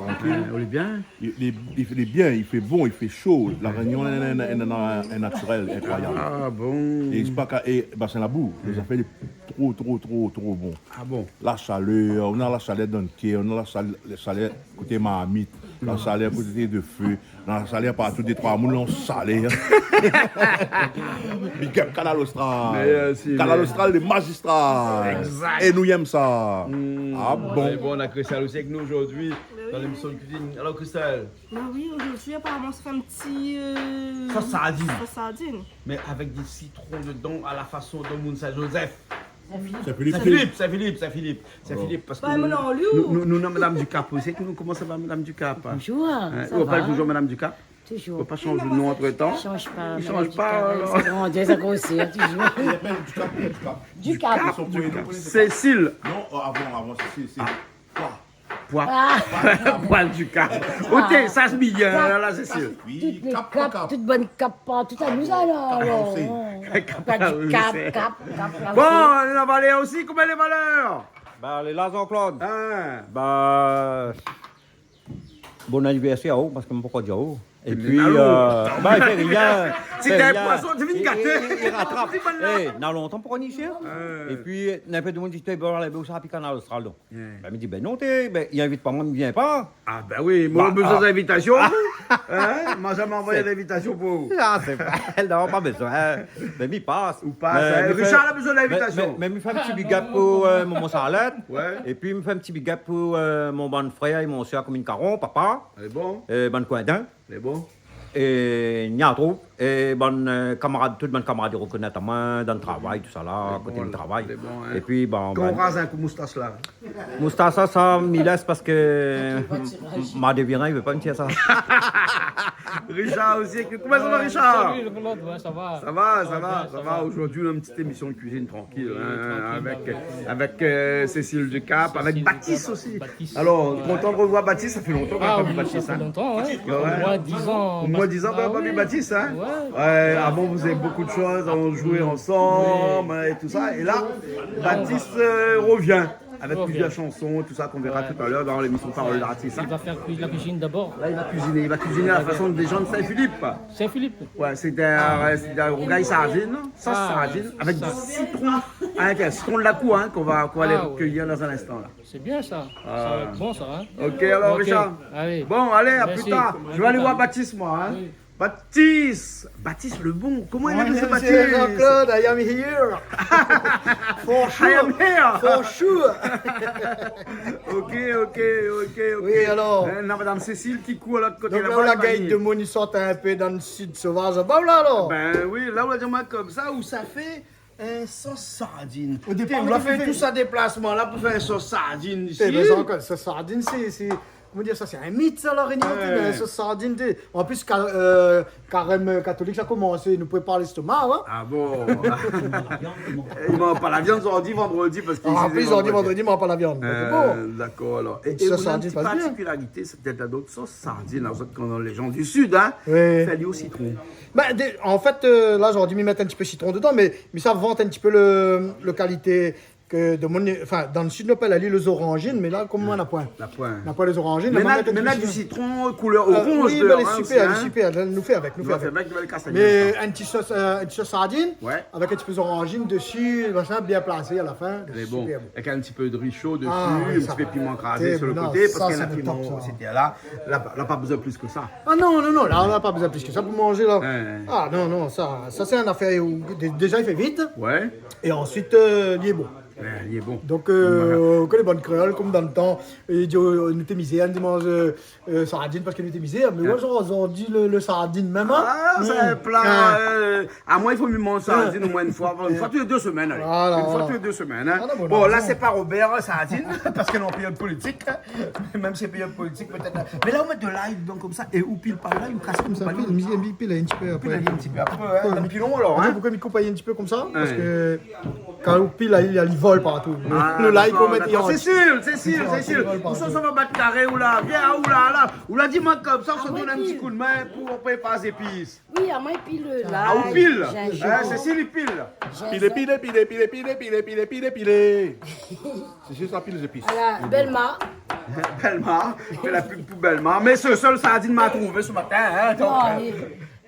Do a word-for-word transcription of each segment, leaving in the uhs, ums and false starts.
Trankil. Ou lé bien ? Li, li, li, li lé bien, i fé bon, i fé sho. La Rényon, in, in, in, in, in natirèl inkroyab. Ah bon ? É sé pa ka, é Basin Labou, lé zafèr lé tro, tro, tro, tro bon. Ah bon ? La shalèr, ou na la shalèr dan kèr, ou na la shal-, la shalèr koté marmit, la shalèr koté de fé, la shalèr partou, dé troi moun la shalèr. Big up Kanal Austral. Mèrsi, Kanal Austral, lé mazistral. Exact. É nou yèm sa. Ah bon. Mé bon, nou na Christelle osi avèk nou zordi dan lémisyon de kuizine. Alor, Christelle ? Bah oui, aujourd'hui, apparemment, on se fait un petit, euh, sauce sardine. Sauce sardine. Mais avec du citron dedans, à la façon de Mounsa Joseph. Saint-Philippe. Saint-Philippe, Saint-Philippe, Saint-philippe. Saint-Philippe, parce que nou, nou, nou, nou na Madame Ducap osi, nou komans par Madame Ducap, hein. Bonjour, ça va ? Ou apèl toujours Madame Ducap. Toujours. Fo pa shanj de nom entre-temps. Change pas, Madame Ducap, alors. Sa i shanj pa, sa i grandi, sa i grosi, hein, toujours. Li apèl Ducap, Ducap. Ducap. Ducap. Cécile. Non, euh, avant, avant, Cécile, c'est quoi ? Poi. Ah. Poi Ducap. Oté, sa sé bien, la, la, sé sir. Oui, tout lé kap, kap, tout bann kap, tout sa nou la, la. Kap, kap, kap, kap. Bon, nou va alé osi, koman lé valèr ? Bah, lé la, Jean-Claude. Hein. Bah, bon anivèrsèr, oh, parske mi pokor di, oh. É pi, euh, bah, i fé rien. Si té in poison, té vien gaté. I, i, i ratrap. Ti bann la. Eh, na lontan pokor ni isi, hein. Ouais. É pi, na in pé de moun i di, té, bon, alé, bon, sa, pi Kanal Austral, non. Ouais. Bin, mi di, bin non, té, bin, i invit pa moin, mi vien pa. Ah, bin oui, moin la pa bezoin d'invitation. Hein ? Moin la zamé anvoy d'invitation pou ou. Ah, sé pa, non, pa bezoin, hein. Mé mi pas. Ou pas, hein. Mé mi fé, Richard la bezoin d'invitation. Mé, mé, mé mi fé in ti big up pou, euh, momon Charlotte. Ouais. É pi, mi fé in ti big up pou, euh, mon bann frèr é mon sèr, komin Karon, papa. Lé bon. Euh, bann Coindin. Lé bon. É Niatrou, é bann, euh, kamarad, tout bann kamarad i rokonèt amoin dan le travay, tout sa la, koté le travay. Lé bon, hein. É pi, bon, kan ou raz in kou moustas la. Moustas la, sa, mi lès parske ma deviran, i vé pa mi tir sa. Richard osi, koman sa va, Richard ? Salut, le Claude, ouais, ça va. Ça va, ça va, ça va. Aujourd'hui, on a une petite émission de cuisine tranquille, hein, avec, avec, euh, Cécile Ducap, avec Baptiste aussi. Baptiste. Alors, content de revoir Baptiste, ça fait longtemps qu'on n'a pas vu Baptiste, hein. Ah oui, ça fait longtemps, ouais. Ouais, ouais. Au moins dix ans. Au moins dix ans qu'on n'a pas vu Baptiste, hein. Ah oui. Ouais, avant, vous faisiez beaucoup de choses, on jouait ensemble, hein, et tout ça. Et là, Baptiste, euh, revient avec plusieurs chansons, tout ça, qu'on verra tout à l'heure dans l'émission Parole d'artiste, hein. Il va faire cu-, la cuisine d'abord. Là, il va cuisiner, il va cuisiner à la façon des gens de Saint-Philipe. Saint-Philippe. Ouais, sé in, sé in rougay sardine, sauce sardine, avec du citron. Ah, ouais, ça. Hein, tiens, citron de la cour, hein, qu'on va, qu'on va aller recueillir dans un instant, là. Ah, ouais. C'est bien, ça. Ah. Ça va être bon, ça, hein. Ok, alors, Richard. Ok, allez. Bon, allez, à plus tard. Merci. À plus tard. Je vais aller voir Baptiste, moi, hein. Oui. Baptiste, Baptiste Lebon. Comment il est, monsieur Baptiste ? Ouais, monsieur Jean-Claude, I am here. For sure. I am here. For sure. Ok, ok, ok, ok. Oui, alors. Euh, na Madame Cécile ki kour lot koté laba, la, la gayit de moun i sort in pé dan le sud sauvage laba, la, alors. Ben oui, la, ou la di amoin konmsa, ou sa fé in sauce sardine. Au départ, ou la fé tout sa déplasman la pou fé in sauce sardine isi. Eh ben, sa ankor, sauce sardine, sé, sé, koman dir sa, sé in mit, sa, La Rényon, té, in sauce sardine, té. An plis, ka-, euh, karèm, euh, katolik, sa komansé, nou prépar léstoma, hein. Ah bon ? I manz pa la viann zordi, vandredi, parske... Ah, isi, sé zordi, vandredi, i manz pa la viann. Donk, bon. Euh, dakor, alor. É, é ou na in ti partikilarité, sé pétèt la dot sauce sardine, la, zot, kan lé jan du sud, hein, fé ali o sitron. Ben, dé-, an fèt, euh, la, zordi, mi mèt in ti pé sitron dedan, mé, mé sa vant in ti pé le, le kalité ke de moun, anfin, dan le sud, nou apèl ali lé zoranzine, mé la, konm moin, na poin. Na poin. Na poin lé zoranzine. Mé la, mé la, du sitron koulèr oranz, euh, oui, ben, lé super, lé super. Nou fé avèk, nou fé avèk. Nou fé avèk, nou fé avèk. Mé in ti sauce, euh, in ti sauce sardine, avèk in ti pé zoranzine desi, machin, bien plasé a la fin. Lé super bon. Avèk in ti pé de ri sho desi, in ti pé piman krazé sur le koté, parske la, piman, sé la, la pa bezoin plis ke sa. Ah non, non, non, la, la pa bezoin plis ke sa pou manzé, la. Ouais, ouais. Ah non, non, sa, sa sé in afèr ou, dé-, déza, i fé vit. Ouais. É ansuit, euh, li lé bon. Ouais, li lé bon. Donk, euh, ke lé bann kréol, konm dan le tan, i di, euh, nou té mizèr, nou té manz, euh, euh, sardine parske nou té mizèr, mé moin, zordi, le, le sardine mèm, hein. Ah, sé in pla, euh, amoin, i fo mi manz sardine omoin in foi, in foi tou lé dé semèn, alé. Voilà, voilà. In foi tou lé dé semèn, hein. Ah non, bon, la, sé pa Robert, hein, sardine, parske nou lé an périod politik, hein. Mèm si périod politik, pétèt. Mé la, ou mèt de lay dedan konmsa, é ou pil pa lay, ou kas konmsa, konmsa, pil, mi, mi pil in ti pé apré. Pil in ti pé apré, hein. Pourquoi dan pilon, alor, hein. Pourquoi mi koup in ti pé konmsa ? Ouais. Parske Kan ou pil, la, li, li vol partou. Ah, dakor, dakor. Sé Sil, sé Sil, sé Sil. Li vol partou. Ou sa, sa va bat karé, ou la, vien, ou la, la. Ou la di amoin konmsa, ou sa donn in ti koudmin pou, pou pa zépis. Oui, amoin i pil lay, zinzanm. Ah, ou pil. Hein, sé Sil i pil. Zinzanm. Pilé, pilé, pilé. Sé Sil sa pil zépis. Ala, Belma. Belma, fé la pub pou Belma. Mé sé sèl sardine ma trouvé se matin, hein, donk, euh,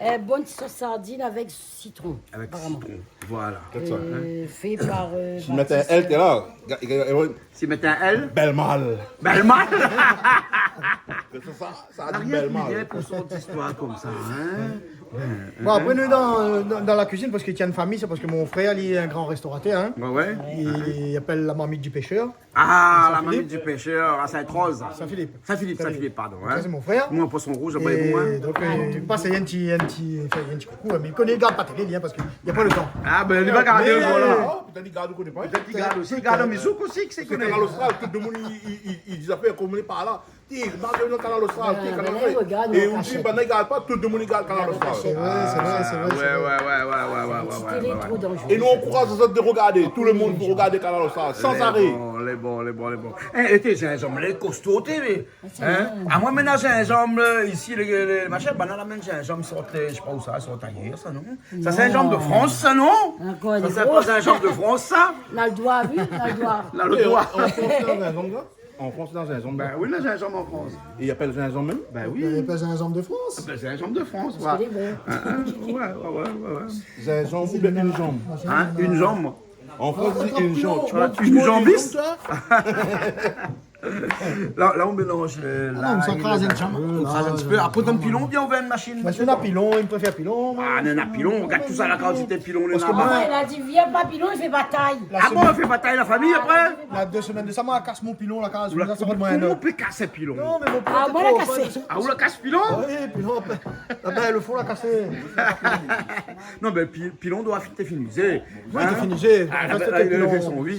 euh, bonn sos sardine avèk sitron, aparaman. Avèk sitron, voilà. Euh, fé par, euh, Patricia. Si mèt in L, té la. Ga-, ga-, ga-, Si mèt in L. Belma. Belma. Sé sa, sa di Belma. Rien de plus bien pou sort zistoir konmsa, hein. Bon, apré, nou, dan, dan, dan la kuizine, parske li tien in famiy, sé parske mon frèr, li lé in gran restoratèr, hein. Ouais, ouais. I apèl La Marmite du Pêcheur. Ah, La Marmite du Pêcheur, à Sainte-Rose. Saint-Philippe. Saint-Philippe, Saint-Philippe, pardon, hein. Sa, sé mon frèr. Moin, poisson rouge, é bon, hein. Donk, euh, li pas in ti, in ti, fé in ti koukou, hein, mé li koné, li gard pa télé, li, hein, parske li na pa le tan. Ah, ben, li va gardé, voilà. Pétèt li gard, ou koné pa. Pétèt li gard osi, li gard dan Mizouk osi, ki sé koné. Kanal Austral, tout demoun i, i, i, i di zafèr, konm li lé pa la. Ti, mark dan Kanal Austral, ti, Kanal Austral. É ou di, banna i gard pa, tout demoun i gard Kanal Austral. Sé vré, sé vré, sé vré, sé vré. Ouais, ouais, ouais. Ti télé tro danzéré. É nou ankouraz azot de regardé, tout le moun pou regardé Kanal Austral, san aré. Lé bon, lé bon, lé bon, lé bon. Eh, é té zinzanm la, lé kosto, té, mé, hein ? Amoin, mèt zinzanm, euh, isi, lé, lé, machin, banna la amenn zinzanm, sort, euh, mi koné pa ousa, sort ayèr, sa, non ? Sa, sé zinzanm de Frans, sa, non ? Sa, sé pa zinzanm de Frans, sa ? Na le doi, oui, na le doi. Na le doi. É an, an Frans, na zinzanm, sa ? An Frans, na zinzanm, ben. Ben oui, na zinzanm an Frans. É i apèl zinzanm mèm ? Ben oui. I apèl zinzanm de Frans. I apèl zinzanm de Frans, voilà. Parske lé bon. Hein, hein, ouais, ouais, ouais, ouais, ouais. Zinzanm oubien in zanm ? Hein, in zanm. An Frans, i di in zanm. Tu manges, tu manges une jambe, toi ? La, la, ou mélanz, euh, la, ou kraz in ti pé. Apré, ou donn pilon, oubien ou vien in mashine ? Parske na pilon, mi préfèr pilon, moin. Ah, néna pilon, gard tout sa, la kantité pilon, néna. Parske moin, la di, vien pa pilon, i fé batay. Ah bon, i fé batay la famiy apré ? La dé semèn de sa, moin la kas mon pilon, la kas. Ou la, koman ou pé kas in pilon ? Non, mé mon pilon té tro fort. Ah, ou la kas pilon ? Oui, pilon, la, ben, le fon la kasé. Non, ben, pi-, pilon doi té fini. Ouais, té fini.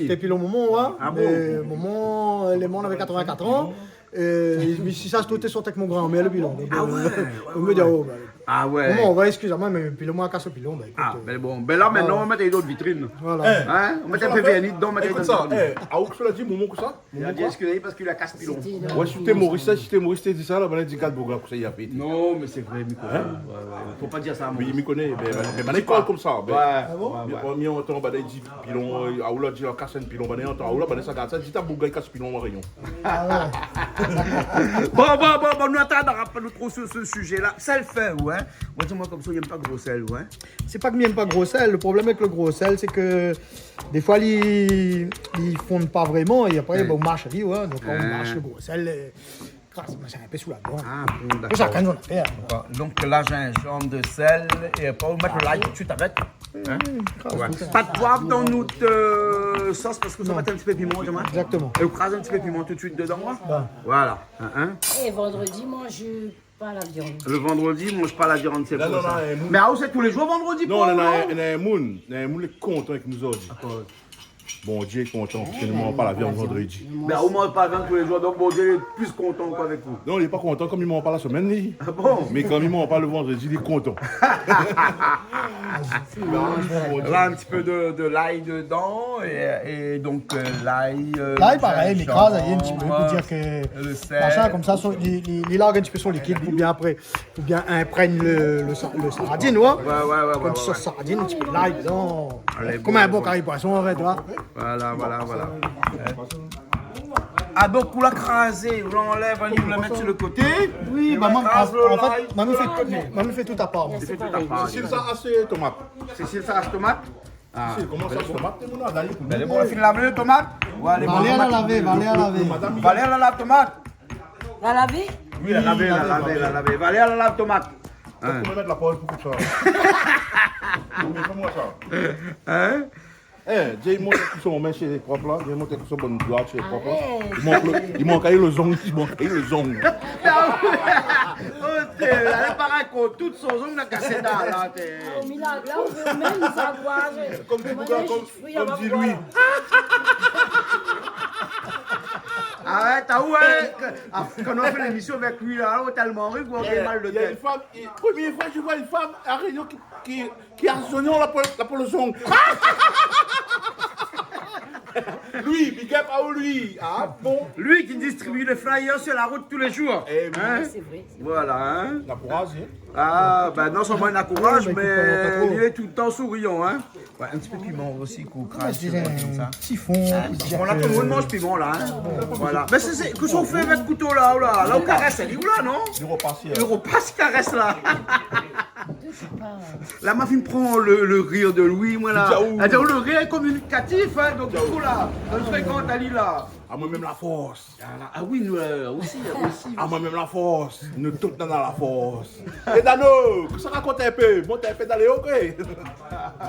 Té pilon momon, hein. Ah bon ? Mé momon, euh, lé mor, lavé quatre-vingt-quatre an. É, mé si sa se trouv, té sort avèk mon granmèr, le pilon. Donk, euh, mi di, oh, ben, momon, ou va éskiz amoin, mé pilon, moin la kas pilon, ben, ékout, euh, ben bon, ben la, mintnan, nou va mèt ali dan out vitrine. Voilà. Hein ? Nou mèt in pé vèrni dedan, nou mèt ali dan out vitrine. Ékout sa, eh, aou, kosa la di, momon, kosa ? Li la di, éskiz ali parske li la kas pilon. Ouais, si té Moris, si té Moris té di sa, la, banna la di, gard boug la, kosa li la fé. Non, mé sé vré, mi koné. Hein ? Ouais, ouais, ouais. Fo pa dir sa, Moris. Oui, mi koné, ben, ben, ben, banna i parl konmsa, ben. Ouais, ouais, ouais. Mi antann, banna i di pilon, euh, aou la di la kas in pilon, banna i antann, aou la, banna sa gard sa, di ta boug la i kas pilon, La Rénion. Ah ouais. Bon, bon, bon, bon, nou atann, nou rapèl anou tro sur se sujet-là. Sèl fin, ouais. Moin, di amoin konmsa, ou yèm pa gro sèl, ouais. Sé pa ke mi yèm pa gro sèl. Le problèm avèk le gro sèl, sé ke défoi, li, li fonn pa vréman. É apré, ben, ou mash ali, ouais. Donk, kan ou mash le gro sèl, euh, kras, mé sé in pé sou la dan. Ah bon, dakor. Shakinn son afèr, hein. Dakor. Donk la, zinzanm, de sèl, é apré, ou mèt le lay tout de suit avèk. Hein ? Ouais. Pa de poiv dan nout, euh, sos, parske sa va èt in ti pé piman, Jean-Marc. Exactement. É ou kraz in ti pé piman tout de suit dedan, hein ? Voilà. Hein, hein ? É vandredi, manz pa la viann. Le vandredi, manz pa la viann, sé pou sa. Non, non, non, euh, mé, ah, ou sé tou lé zour vandredi, non, non, non, non, in moun, in moun lé kontan avèk nou zordi. Dakor. Bondié lé kontan, parske nou manz pa la viann vandredi. Mé ou manz pa la viann tou lé zour, donk Bondié lé pli kontan ankor avèk ou. Non, li lé pa kontan, konm li manz pa la semèn, li. Ah bon ? Mé kan li manz pa le vandredi, li lé kontan. La, in ti pé de, de lay dedan, é, é donk, euh, lay, euh, zinzanm, le sèl. Lay, parèy, mi kraz ali in ti pé pou dir ke, machin, konmsa, son, li, li, li larg in ti pé son likid pou bien apré. Pou bien inprègn le, le sa-, le sardine, ouais. Ouais, ouais, ouais. Konm in ti sos sardine, in ti pé lay dedan. Konm in bon kari poisson, an fèt, ouais. Voilà, voilà, voilà. Ah, donk, ou la krazé, ou la anlèv, ou la mèt sur le koté. Oui, ben, moin, an fèt, moin, mi fé tout, moin, mi fé tout apar, moin. Ou fé tout apar. Cécile, sa, sé tomat. Cécile, sa, sé tomat. Ah. Sé koman sa, tomat, mon amour ? Ben, lé bon, fine lavé tomat. Ouais, lé bon. Valèr la lavé, Valèr la lavé. Valèr la lavé tomat. La lavé ? Oui, la lavé, la lavé, la lavé. Valèr la lavé tomat. Hein. Ou pé mèt la parol pou sa. Mé koman sa ? Hein ? Eh, Jay, mont tout son min, sé prop la. Jay, mont tout son bon doi, sé prop la. Arèt. Li mank le, li mank ali le zong, li mank ali le zong. Oh, té, alé pa rakont, tout son zong la kasé la, té. Oh, milag, la, ou vé mèm sa, koi. Konm di, konm, konm di Louis. Arèt, ah ouais, kan nou la fé lémisyon avèk li la, ou la tèlman ri, ou la mal de tèt. Il y a une femme, il, première fois que je vois une femme à Réunion qui, qui, qui a son nom, la po-, la po le zong. Louis, big up à Louis. Ah bon ? Lui qui distribue les flyers sur la route tous les jours. Eh oui. Hein ? C'est vrai, c'est vrai. Voilà, hein. La kouraz, hein. Ah, ben non seulement il a courage, mais il est tout le temps souriant, hein. Ouais, un petit peu de piment aussi, qu'on crache, euh, comme ça. Ti fon, ti fon. Voilà, tout le monde mange piment, là, hein. Voilà. Mais c'est, c'est, kosa ou fé avèk kouto la, ou la, la, ou karès, li ou la, non ? Li repas, li repas, karès la. La, ma fine pran le, le rire de Louis, moi, là. Li di aou. Attends, le rire est communicatif, hein, donc, du coup, là, on fréquente Ali, là. Ah, moi-même, la force. Ah, la, ah oui, nou, euh, osi, osi. Ah, moi-même, la force. Nou tout, nou néna la force. É Dano, kosa ou rakont in pé ? Mont in pé dan lé o, koi.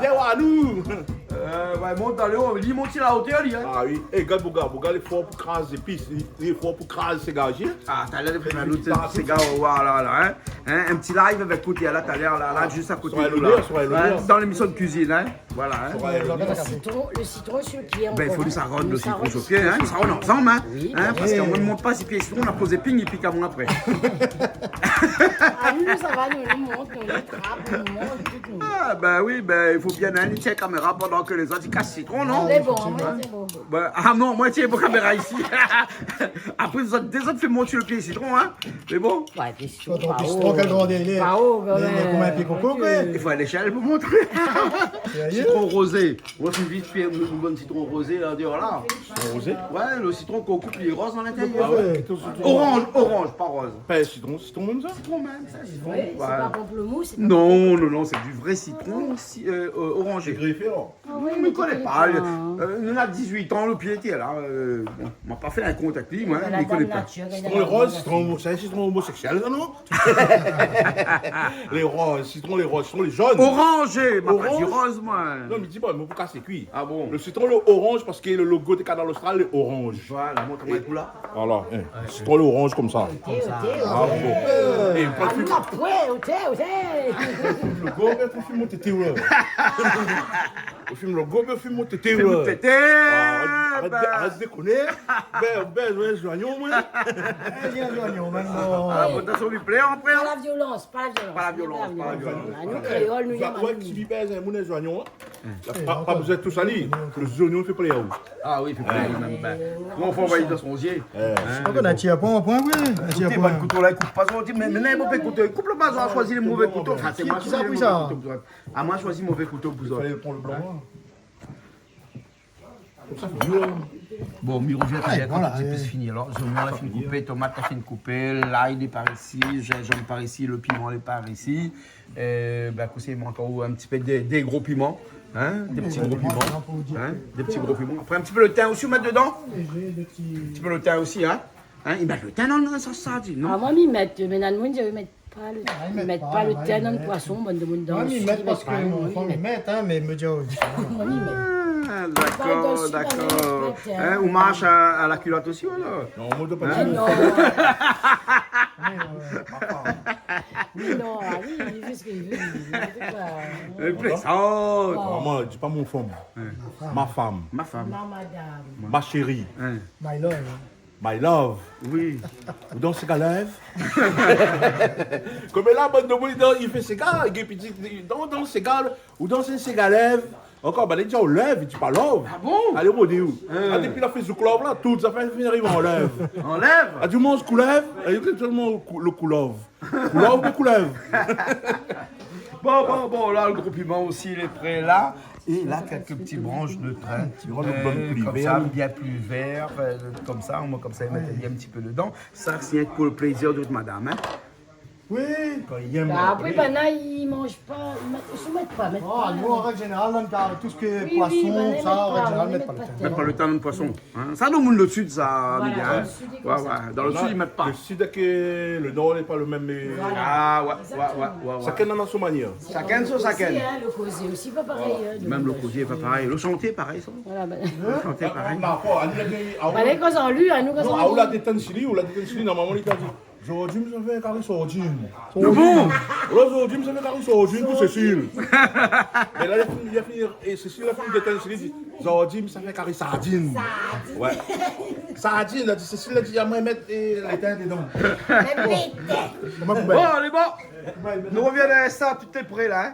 Vien oir nou. Euh, ouais, mont dan lé o, li mont si la otèr, li, hein. Ah oui. É, gard Bouga, Bouga lé for pou kraz zépis, li, li lé for pou kraz séga osi. Ah, talèr, li fé in lot séga, voilà, la, hein. Hein, un petit live avec Koté, là, talèr, là, là, juste à côté de nous, là. Soyez l'honneur, soyez l'honneur. Hein, dans l'émission de cuisine, hein. Voilà, hein. Le citron, le citron sur le pied encore, hein. Ben, i fo li sa rann le sitron sur le pied, hein. Li sa rann ansanm, hein. Oui, bien sûr. Hein, parske moin, mi mont pa si pié sitron, la poz ping, li pik amoin apré. Ah, nou, sa va, nou, nou mont, nou, nou trap, nou mont, tout, nou. Ah, ben oui, ben, il faut bien, hein, li tienbo kaméra pendant que les autres, ils cassent citron, non ? Lé bon, oui, lé bon. Ben, ah non, moin, tienbo kaméra isi. Apré, zot, dé zot fé mont sur le pié sitron, hein. Lé bon. Ouais, pié sitron, pa o. Sitron, kèl grandèr li lé. Pa o, kan mèm. Mé, mé koman, in pié koko, koi. I fo in léshèl pou montré. Sérieux ? Sitron rozé. Moin, mi fé vit fé in, in bon sitron rozé, la, déor, la. Sitron rozé ? Ouais, le citron k'ou koup, li lé roz a l'intérieur. Ah ouais ? Orange, orange, pa roz. Pa sitron, sitron mèm sa ? Sitron mèm, sa, sitron. Ouais, sé pa pamplemousse, sé pa... Non, non, non, c'est du vrai citron, si, euh, euh, orangé. Sé grifé, alor ? Ah oui, mi koné pa, hein. Euh, nou néna dizuit an, le pié lété la, euh, bon, ma pa fé in kont avèk li, moin, mi koné pa. Sitron roz, sitron homo-, sé in sitron homoseksyèl, sa, non ? Lé roz, sitron lé roz, sitron lé zone. Orangé, ma pa di roz, moin. Non, mé di amoin, mé pou kas lé kui. Ah bon ? Le sitron lé orange parske le logo de Kanal Austral lé orange. Voilà, mont amoin pou la. Voilà, hein. Sitron lé orange konmsa. Oté, oté, oté. Ah bon. É, parfim. Ah, non, oté, oté. Logo, mé parfim, mont tété, ouais. Ou fim logo, mé ou fim mon tété, ouais. Fim mon tété, ah, arèt, arèt dékoné. Ben, ben, ouais, zoignon, moin. Eh, bien, zoignon, mintnan. Ah, bon, atansion, li plèr apré, hein. Pa la violans, pa la violans. Pa la violans, pa la violans. Ah, nou, kréol, nou, ouais, si li bèz, hein, mon zoignon, hein. Pa, pa bezoin tout sa, li. Lé zoignon, fé pa lé yaourt. Ah oui, fé pa lé yaourt, mèm pa. Koman fé, ou va dan son zié ? Hein ? Donk, nou la tir pwin, pwin, oui. Ékout, kouto la, i koup pa, sa, ou di, mé, mé, mé, kouto, i koup le bazar, shoizi le mové kouto. Anfin, sé moin ki sa, oui, sa. Ah, moin, shoizi mové kouto pou zot. Falé pran le blan, hein. Konmsa, fo bien. Bon, mi rovien apré, kan sé plis fini. Alor, zoignon la fine koupé, tomat la fine koupé, lay lé par isi, zinzanm par isi, le piman lé par isi. Euh, ben, kosa i mank ankor ? In ti pé de, de gro piman, hein, de ti gro piman, hein, de ti gro piman. Apré, in ti pé le tin osi, ou mèt dedan ? In ti pé le tin osi, hein. Hein, i mèt le tin dan, dan sa, sa, di, non ? Ah, moin, mi mèt, mé néna moun i di, i mèt pa le, i mèt pa le tin dan le poison, bann demoun dan le sud, i mèt pa, non, i mèt. Moin, mi mèt, hein, mé mi di, oh, moin, mi mèt. Ah, dakor, dakor. Hein, ou marsh a, a la kilot osi, alor ? Non, moin, mi doi pa dir. Non. Mé non, ah oui, li fé sak li vé, li fé pa. Li plésant. Ah, moin, di pa mon fanm. Ma fanm. Ma fanm. Ma madam. Ma shéri. Hein. My love. My love. Oui. Ou dans séga love ? Konm la, bann demoun i fé séga, i di, dans, dans séga, ou dans séga love. Ankor, ben, li di, oh, love, li di pa love. Ah bon ? Alé, mon dié. Hein. Ah, dopi la fé zouk love la, tout zafèr i fine ariv an love. An love ? Ah, di manz koulèv, é tout le moun kou-, le koulèv. Koulèv ou koulèv ? Bon, bon, bon, la, le gro piman osi, lé pré la. É la, kèk ti bransh de tin. Euh, konmsa, bien pli vèr, euh, konmsa, moin, konmsa, i mèt in ti pé dedan. Sa, sé pou le plézir de out madam, hein. Oui. Kan i yèm. Bah, apré, banna i manz pa, i mèt, i mèt pa, mèt pa. Ah, nou, an règ zénéral, nou, tout sak lé poison, sa, an règ zénéral, mèt pa le tin. Mèt pa le tin dan le poison, hein. Sa, dan le moun le sud, sa, Miguel, hein. Voilà, dan le sud, i mèt pa. Le sud avèk le nor lé pa le mèm, euh, voilà. Ah, ouais, ouais, ouais, ouais. Shakinn néna son manièr. Shakinn son shakinn. Osi, hein, le kozé osi, pa parèy, hein, mèm le kozé, pa parèy. Le shanté, parèy, sa. Voilà, ben. Le shanté, parèy. Non, pa, nou la di, ah, ouais. Alé, koz an li, hein, nou, koz an li. Non, ah, ou la détann si li, ou la détann si li, normalman, li té di, zordi mi sa fé kari sordine. Ah bon ? Zordi mi sa fé kari sordine pou Cécile. Mé la, li la fini, li la fini, é Cécile la fini détann si li, li di, zordi mi sa fé kari sardine. Sardine. Ouais. Sardine, la di, Cécile la di, ah, moin, mèt, euh, le tin dedan. Mé vit. Bon, alé, bon. Nou rovien a sa, tout lé pré la, hein.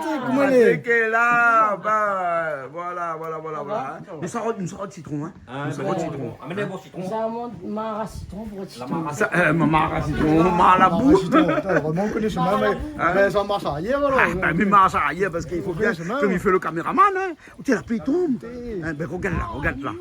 Patrick, koman i lé ? Patrick lé la, bin, voilà, voilà, voilà, voilà, hein. Nou sort, nou sort sitron, hein. Ah, nou sort sitron. Amenn in bon sitron. Sa, mon mar a sitron pou sitron. Sa, euh, mon mar a sitron, mon mar a la bou. Sitron, putain, vraiment, on connaît ce mar a la bou. Hein ? Ben, ça marche à rien, alors. Ah, ben, mi marsh arièr, parske i fo bien, konm i fé le kaméraman, hein. Ou té la pli tonm. Hein, ben, regard la, regard la.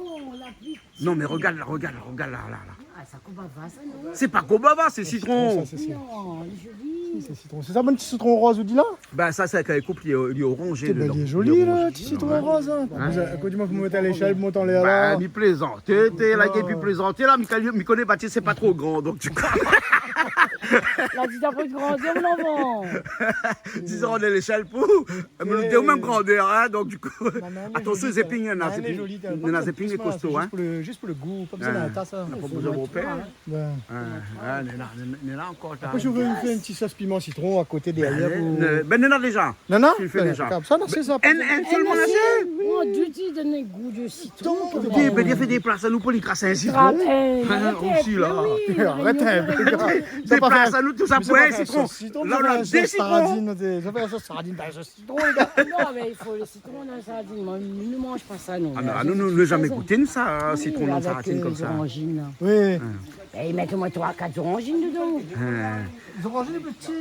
Non, mé regard la, regard la, regard la, la, la. Ah, sa kobava, sa, non ? Sé pa kobava, sé sitron. Sa, sé sitron. Non, lé zoli. Sé sitron. Sé sa, bann ti sitron roz ou di la ? Ben, sa, sé kan i koup, li lé, li lé oranzé dedan. Li lé zoli, la, ti sitron roz, hein. Hein ? Koman i di, moin, fo mèt a léshèl, mont anlèr la. Ben, mi plézant. Té, té la, épi plézant. Té la, mi, mi koné, ben, té, sé pa tro gran, donk, du kou. La di, t'as pas de grandeur, mon enfant. Dizon, on a léshèl pou, euh, mé nou lé o mèm grandèr, hein, donk, du kou, atansion, zéping, néna zéping, néna zéping lé kosto, hein. Zis pou le, zis pou le gou, konmsa, dan la tas, hein. Apré, si ou vé, hein. Ben. Ah, néna, néna ankor, ta. Apré, si ou vé, ou fé in ti sos piman sitron a koté, dèrièr, ou... Ben, néna déza. Non, non, si, li fé déza. Sa, non, sé sa. In, in sèlman, la, sé... Moin, du ti, donn gou de sitron. Donk, ben, fé déplas anou pou li kras in sitron. Hein, osi, la. Arèt in pé. Déplas anou, tousa, pou in sitron. La, nou na dé sitron. Sa fé in sos sardine, ben, sos sitron, lé gars. Non, mé i fo le sitron dan la sardine. Moin, nou manz pa sa, non. Ah, non, nou, nou, nou la zamé gouté, nou, sa, sitron dan la sardine, konmsa. Oui, avèk, euh, zoranzine, la. Oui. Hein. Ben, i mèt omoin troi, kat zoranzine dedan. Hein. Zoranzine lé pli pti.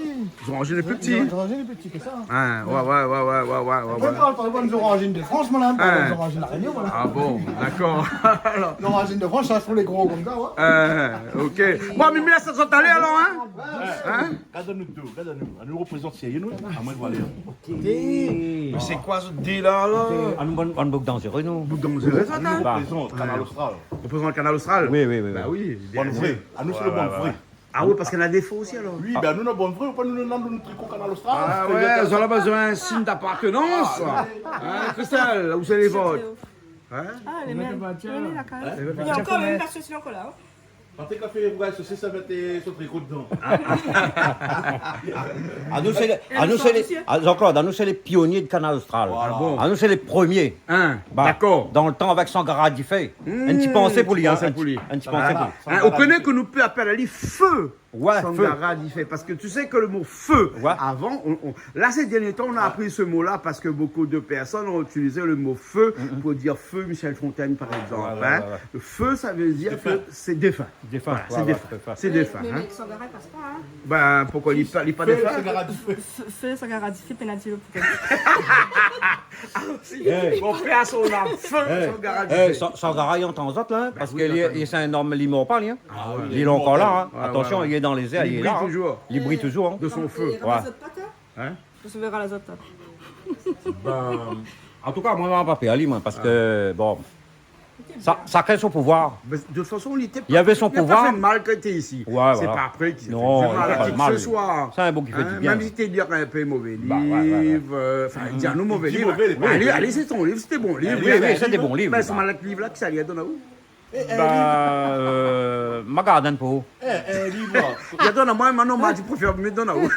Zoranzine lé pli pti. Zoranzine lé pli pti ke sa. Hein, ouais, ouais. Moin, mi parl pa bann zoranzine de Frans, moin, la, mi parl bann zoranzine La Rényon, voilà. Ah bon, dakor. Alor. Zoranzine de Frans, sa, sé pou lé gro konmsa, ouais. Hein, ok. Bon, mi lès sa alé, alor, hein ? Hein ? Gard anou dé, gard anou. Anou reprézant sérié, nou. Ah, moin, voilà. Mé sé koi, zot dé la, la ? Ah, nou, bann, bann boug danzéré, nou. Boug danzéré, sa, hein ? Reprézant Kanal Austral. Reprézant Kanal Austral ? Oui, oui, oui, oui. Ben oui, bien sûr. Bann vré. Ah, nou, sé le bann vré. Ah oui, parske néna dé fo osi, alor. Oui, ben, nou, nou bann vré, ou pa, nou, nou, nou, nou triko Kanal Austral. Ah ouais, zot la bezoin in sign d'apartenans. Ah, oui. Hein, Christelle, ou sé lé vot ? Hein ? Ah, lé mèm. Lé mèm, la kaz. Lé mèm. Néna ankor, mèm, parske sé ankor la, hein. Patrick la fé rougay sosis avèk, euh, son triko dedan. Ah, nou, sé lé, ah, nou, sé lé, ah, Jean-Claude, ah, nou, sé lé pionié de Kanal Austral. Voilà. Ah bon ? Ah, nou, sé lé promié. Hein, dakor. Dan le tan avèk Sangara Difé. Hmm, in ti pansé pou li, hein, in ti pansé pou li. Hein, ou koné ke nou pé apèl ali Feu Sangara Difé, parske tu sais que le mot feu, avan, on, on, la, ces derniers temps, on a appris ce mot-là parce que beaucoup de personnes ont utilisé le mot feu pour dire feu Michel Fontaine, par exemple, hein. Ouais, ouais, ouais. Le feu, ça veut dire que c'est défunt. Défunt. Voilà, c'est défunt. Défunt, ouais, ouais, défunt. C'est défunt, hein. Mé, mé Sangara i pas pa, hein. Ben, poukoi li pa, li pa défunt ? Feu Sangara Difé. Feu, feu Sangara Difé, pénalti le poukèn. Ah, si. Bon, paix à son âme. Feu Sangara Difé. Sa-, Sangara, i antann azot la, hein, parske li, li, sé in zom limor pa li, hein. Ah oui, li lé ankor la, hein. Ouais, ouais, ouais. Atansion, li lé dan lé zèr, li lé la, hein. Li briy touzour. De son feu. Hein ? Hein ? Ou sovra la zot, hein. Ben, an tou ka, moin, moin la pa pèr ali, moin, parske, bon, sa, shakinn son pouvoir. Mé de tout fason, li té pa, li la pa fé mal kan li té isi. Li avé son pouvoir. Ouais, voilà. Sé pa apré ki fé mal a ki ke se soi. Non, li la pa fé mal. Sé in boug ki fé di bien. Hein, mèm si té i lir in pé mové liv, euh, anfin, i di anou mové liv. Li di mové, lé bon. Alé, alé, sé son liv, sété bon liv. Oui, oui, sété bon liv. Mé sé mal èk liv la, kisa li la donn aou ? Eh, eh, ben, euh, ma gard inn pou ou. Eh, eh, liv la. Li la donn amoin, mé non, ma di préfèr mi donn aou.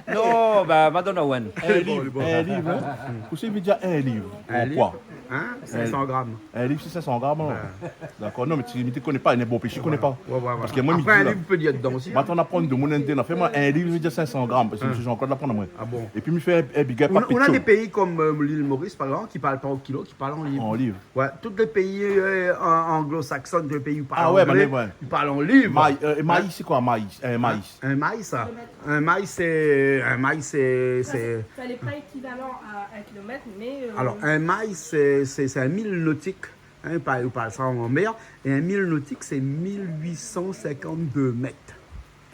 Non, ben, ma donn aou inn. Eh, liv, eh, liv, hein. Kosa i vé dir in liv ? In liv ? Pourquoi ? Hein ? Sink san gram. In liv, sé sink san gram, alor. Ouais. Dakor. Non, mé ti, mi té koné pa, néna bonpé i koné pa. Ouais, ouais, ouais. Parske moin, mi di la. Apré, in liv, ou pé lir dedan osi, hein. Atann, aprann de moun, in dé, na fé moin, in liv, i vé dir sink san gram, parske mésyé Jean-Claude la aprann amoin. Ah bon ? Épi, mi fé in, in big up a Pétcho. Nou na dé péi konm, euh, l'île Maurice, par exemple, ki parl pa an kilo, ki parl an liv. An liv. Ouais, tout lé péi, euh, an-, anglo-sakson, tout lé péi i parl anglé, i parl an liv. Ah ouais, mé ouais. Maï, euh, é maï, sé koi, maï ? In maï. Hein ? In maï, sa. In maï, sé, in maï, sé, sé... Sa, sé, sa lé pa ékivalan a in kilomèt, mé, euh... Alor, in maï, sé, sé, sé in mil notik, hein, pa, ou parl sa an mèr, é in mil notik, sé mil uit san sinkant-dé mèt.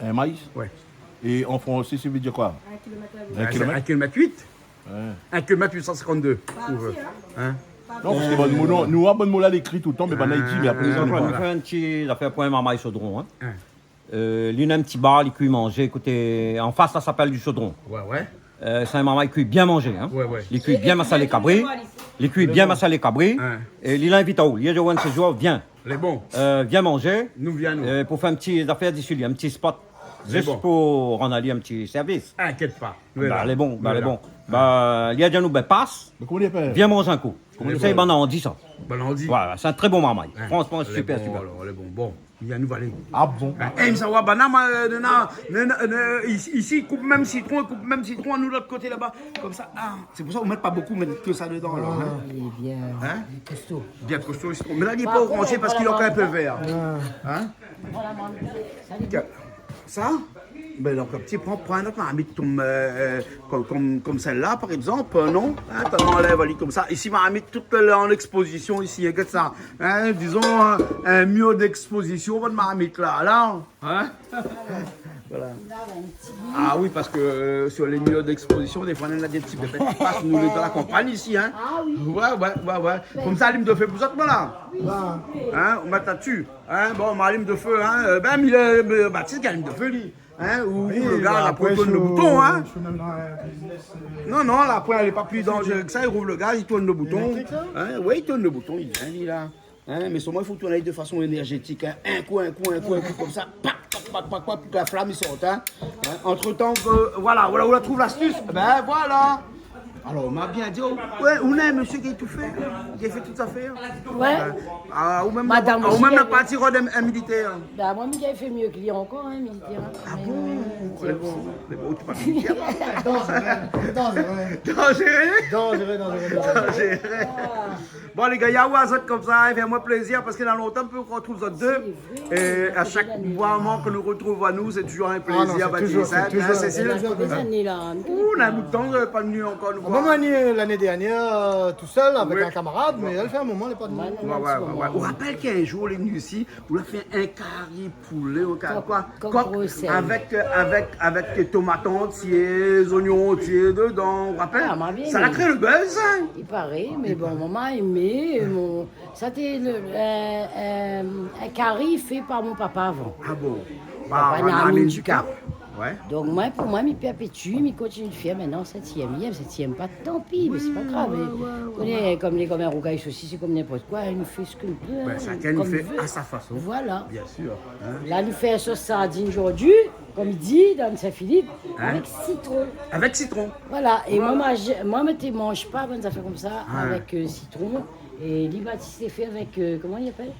In maï ? Ouais. É an fransé, sa i vé dir koi ? In kilomèt. Bin, sé in kilomèt uit. Ouais. In kilomèt uit san sinkant-dé. Pa osi, in ? Non, parske bann mo, nou, nou, bann mo la, lékri toultan, mé banna i di, mé apré, nou fé in ti zafèr pou in marmay Chaudron, in. Euh, li néna in ti bar, li kui manzé, koté, an fas la, sa i apèl du Chaudron. Ouais, ouais. Euh, sé in marmay i kui bien manzé, in. Ouais, ouais. Li kui bien masalé kabri. Li kui bien masalé kabri. In. É li invit aou. Li di aou in de sé zour, vien. Lé bon. Euh, vien manzé. Nou vien, nou. Euh, pou fé in ti zafèr disi li, in ti spot. Lé bon. Zis pou rann ali in ti sèrvis. Inkièt pa. Bin, lé bon, bin, lé bon. Bin, li la di anou, bin, pas. Mé koman i apèl ? Vien manz in kou. Koman i apèl ? Sé banna i di sa. Banna i di. Voilà, sé in trè bon marmay. In. Fransman, lé super, super. Lé bon, alor, lé bon. Bon. Bien, nou va alé. Ah bon ? Bin, é, sa va, banna, ma, euh, non, non, non, non, isi, isi, i koup mèm sitron, i koup mèm sitron, nou, lot koté laba. Konmsa, ah, sé pou sa ou mèt pa bokou, mèt ke sa dedan, alor, in. Ah, lé bien, lé kosto. Bien kosto, sitron. Mé la, li lé pa oranzé parske li lé ankor in pé vèr. In ? Voilà, mon ami. Sa lé bien. Sa ? Bin, donk, ti pran, pran in not marmit konm, euh, konm, konm, konm sèl-la, par égzanp, euh, non ? In, ou anlèv ali konmsa. Isi, marmit, tout lé an ékspozisyon isi, in, gèt sa. In, dizon, in, in mir d'ékspozisyon, bann marmit la, la. In ? Voilà. Ah oui, parske, euh, sur les murs d'exposition, défoi, néna dé ti bébèt i pas, nou lé dan la kanpagn isi, in. Ah oui. Ouais, ouais, ouais, ouais. Konmsa, alim do fé pou zot, voilà. Oui, s'il vous plaît. In, ou mèt la dsi. In, bon, ma alim do fé, in. Euh, bin, mi, euh, Baptiste, i alim do fé, li. In, ou, oui, ou le gaz, apré, i tourn le bouton, in. Non, non, la, apré, lé pa pli danzéré ke sa, i rouv le gaz, i tourn le bouton. Éléktrik, sa ? In, oui, i tourn le bouton, li vien, li, la. In, mé solman, i fo tourn de fason énèrzétik, in. In kou, in kou, in kou, in kou, konmsa, pak, pak, pak, pak, pak, pou ke la flam i sort, in. In, antretan ke, voilà, voilà, ou la trouv lastis. Bin, voilà. Alor, ma bien di, oh, ouais, ou néna in mésyé ki étouf, ki fé tout zafèr. Ouais. Ah, ou mèm, madam osi, ou mèm la parti rod in, in militèr. Bin, moin, mi gingn fé myé ke li ankor, in, militèr, in. Ah bon ? Mé, euh, lé bon, lé bon, ou lé pa militèr. Danzéré, danzéré. Danzéré ? Danzéré, danzéré, danzéré. Danzéré. Ah. Bon, lé gayar, ou azot konmsa, i fé amoin plézir, parske na lontan mi pé pa artrouv zot dé. Sé vré, é a shak moman ke nou artrouv anou, sé touzour in plézir. Ah non, sé touzour, sé touzour. Hein, Cécile ? Sa i fé dé zané la, in. Ou, na in bout tan, euh, pa vni ankor nou voir. Ah, moin, moin la vni, euh, lané dèrnièr, euh, tousèl, avèk in kamarad, mé sa i fé in moman, lé pa vni. Ouais, ouais, ouais, ouais. Ou rapèl k'in zour, lé vni isi, ou la fé in kari poulé, ou ka-, kok, koi, kok kok brosèl. Avèk, euh, avèk, avèk tomat antié, zoignon antié dedan, ou rapèl ? Ah, ma bien, sa la kré le buzz, sa. I paré, mé bon, moin la èmé, euh, mon, sa té le, euh, euh, in kari fé par mon papa avan. Ah bon ? Papa, par Madame Handicap. Ouais. Donk, moin, pou moin, mi pèrpétié, mi kontinié de fèr. Mintnan, sa ti èm, sa ti èm pa, tanpi, mé sé pa grav. Ouais, ouais, ouais. Ou koné, konm lé, konm in rougay sosis, sé konm ninport koi, nou fé sak nou pé, hein, konm nou vé. Ben, shakinn i fé a sa fason. Voilà. Bien sûr, hein. La, nou fé sos sardine zordi, konm i di, dan Saint-Philippe, avèk sitron. Avèk sitron. Voilà. É moin, moin, mi manz pa bann zafèr konmsa avèk, euh, sitron. É li, Baptiste, té fé avèk, euh, koman i apèl ?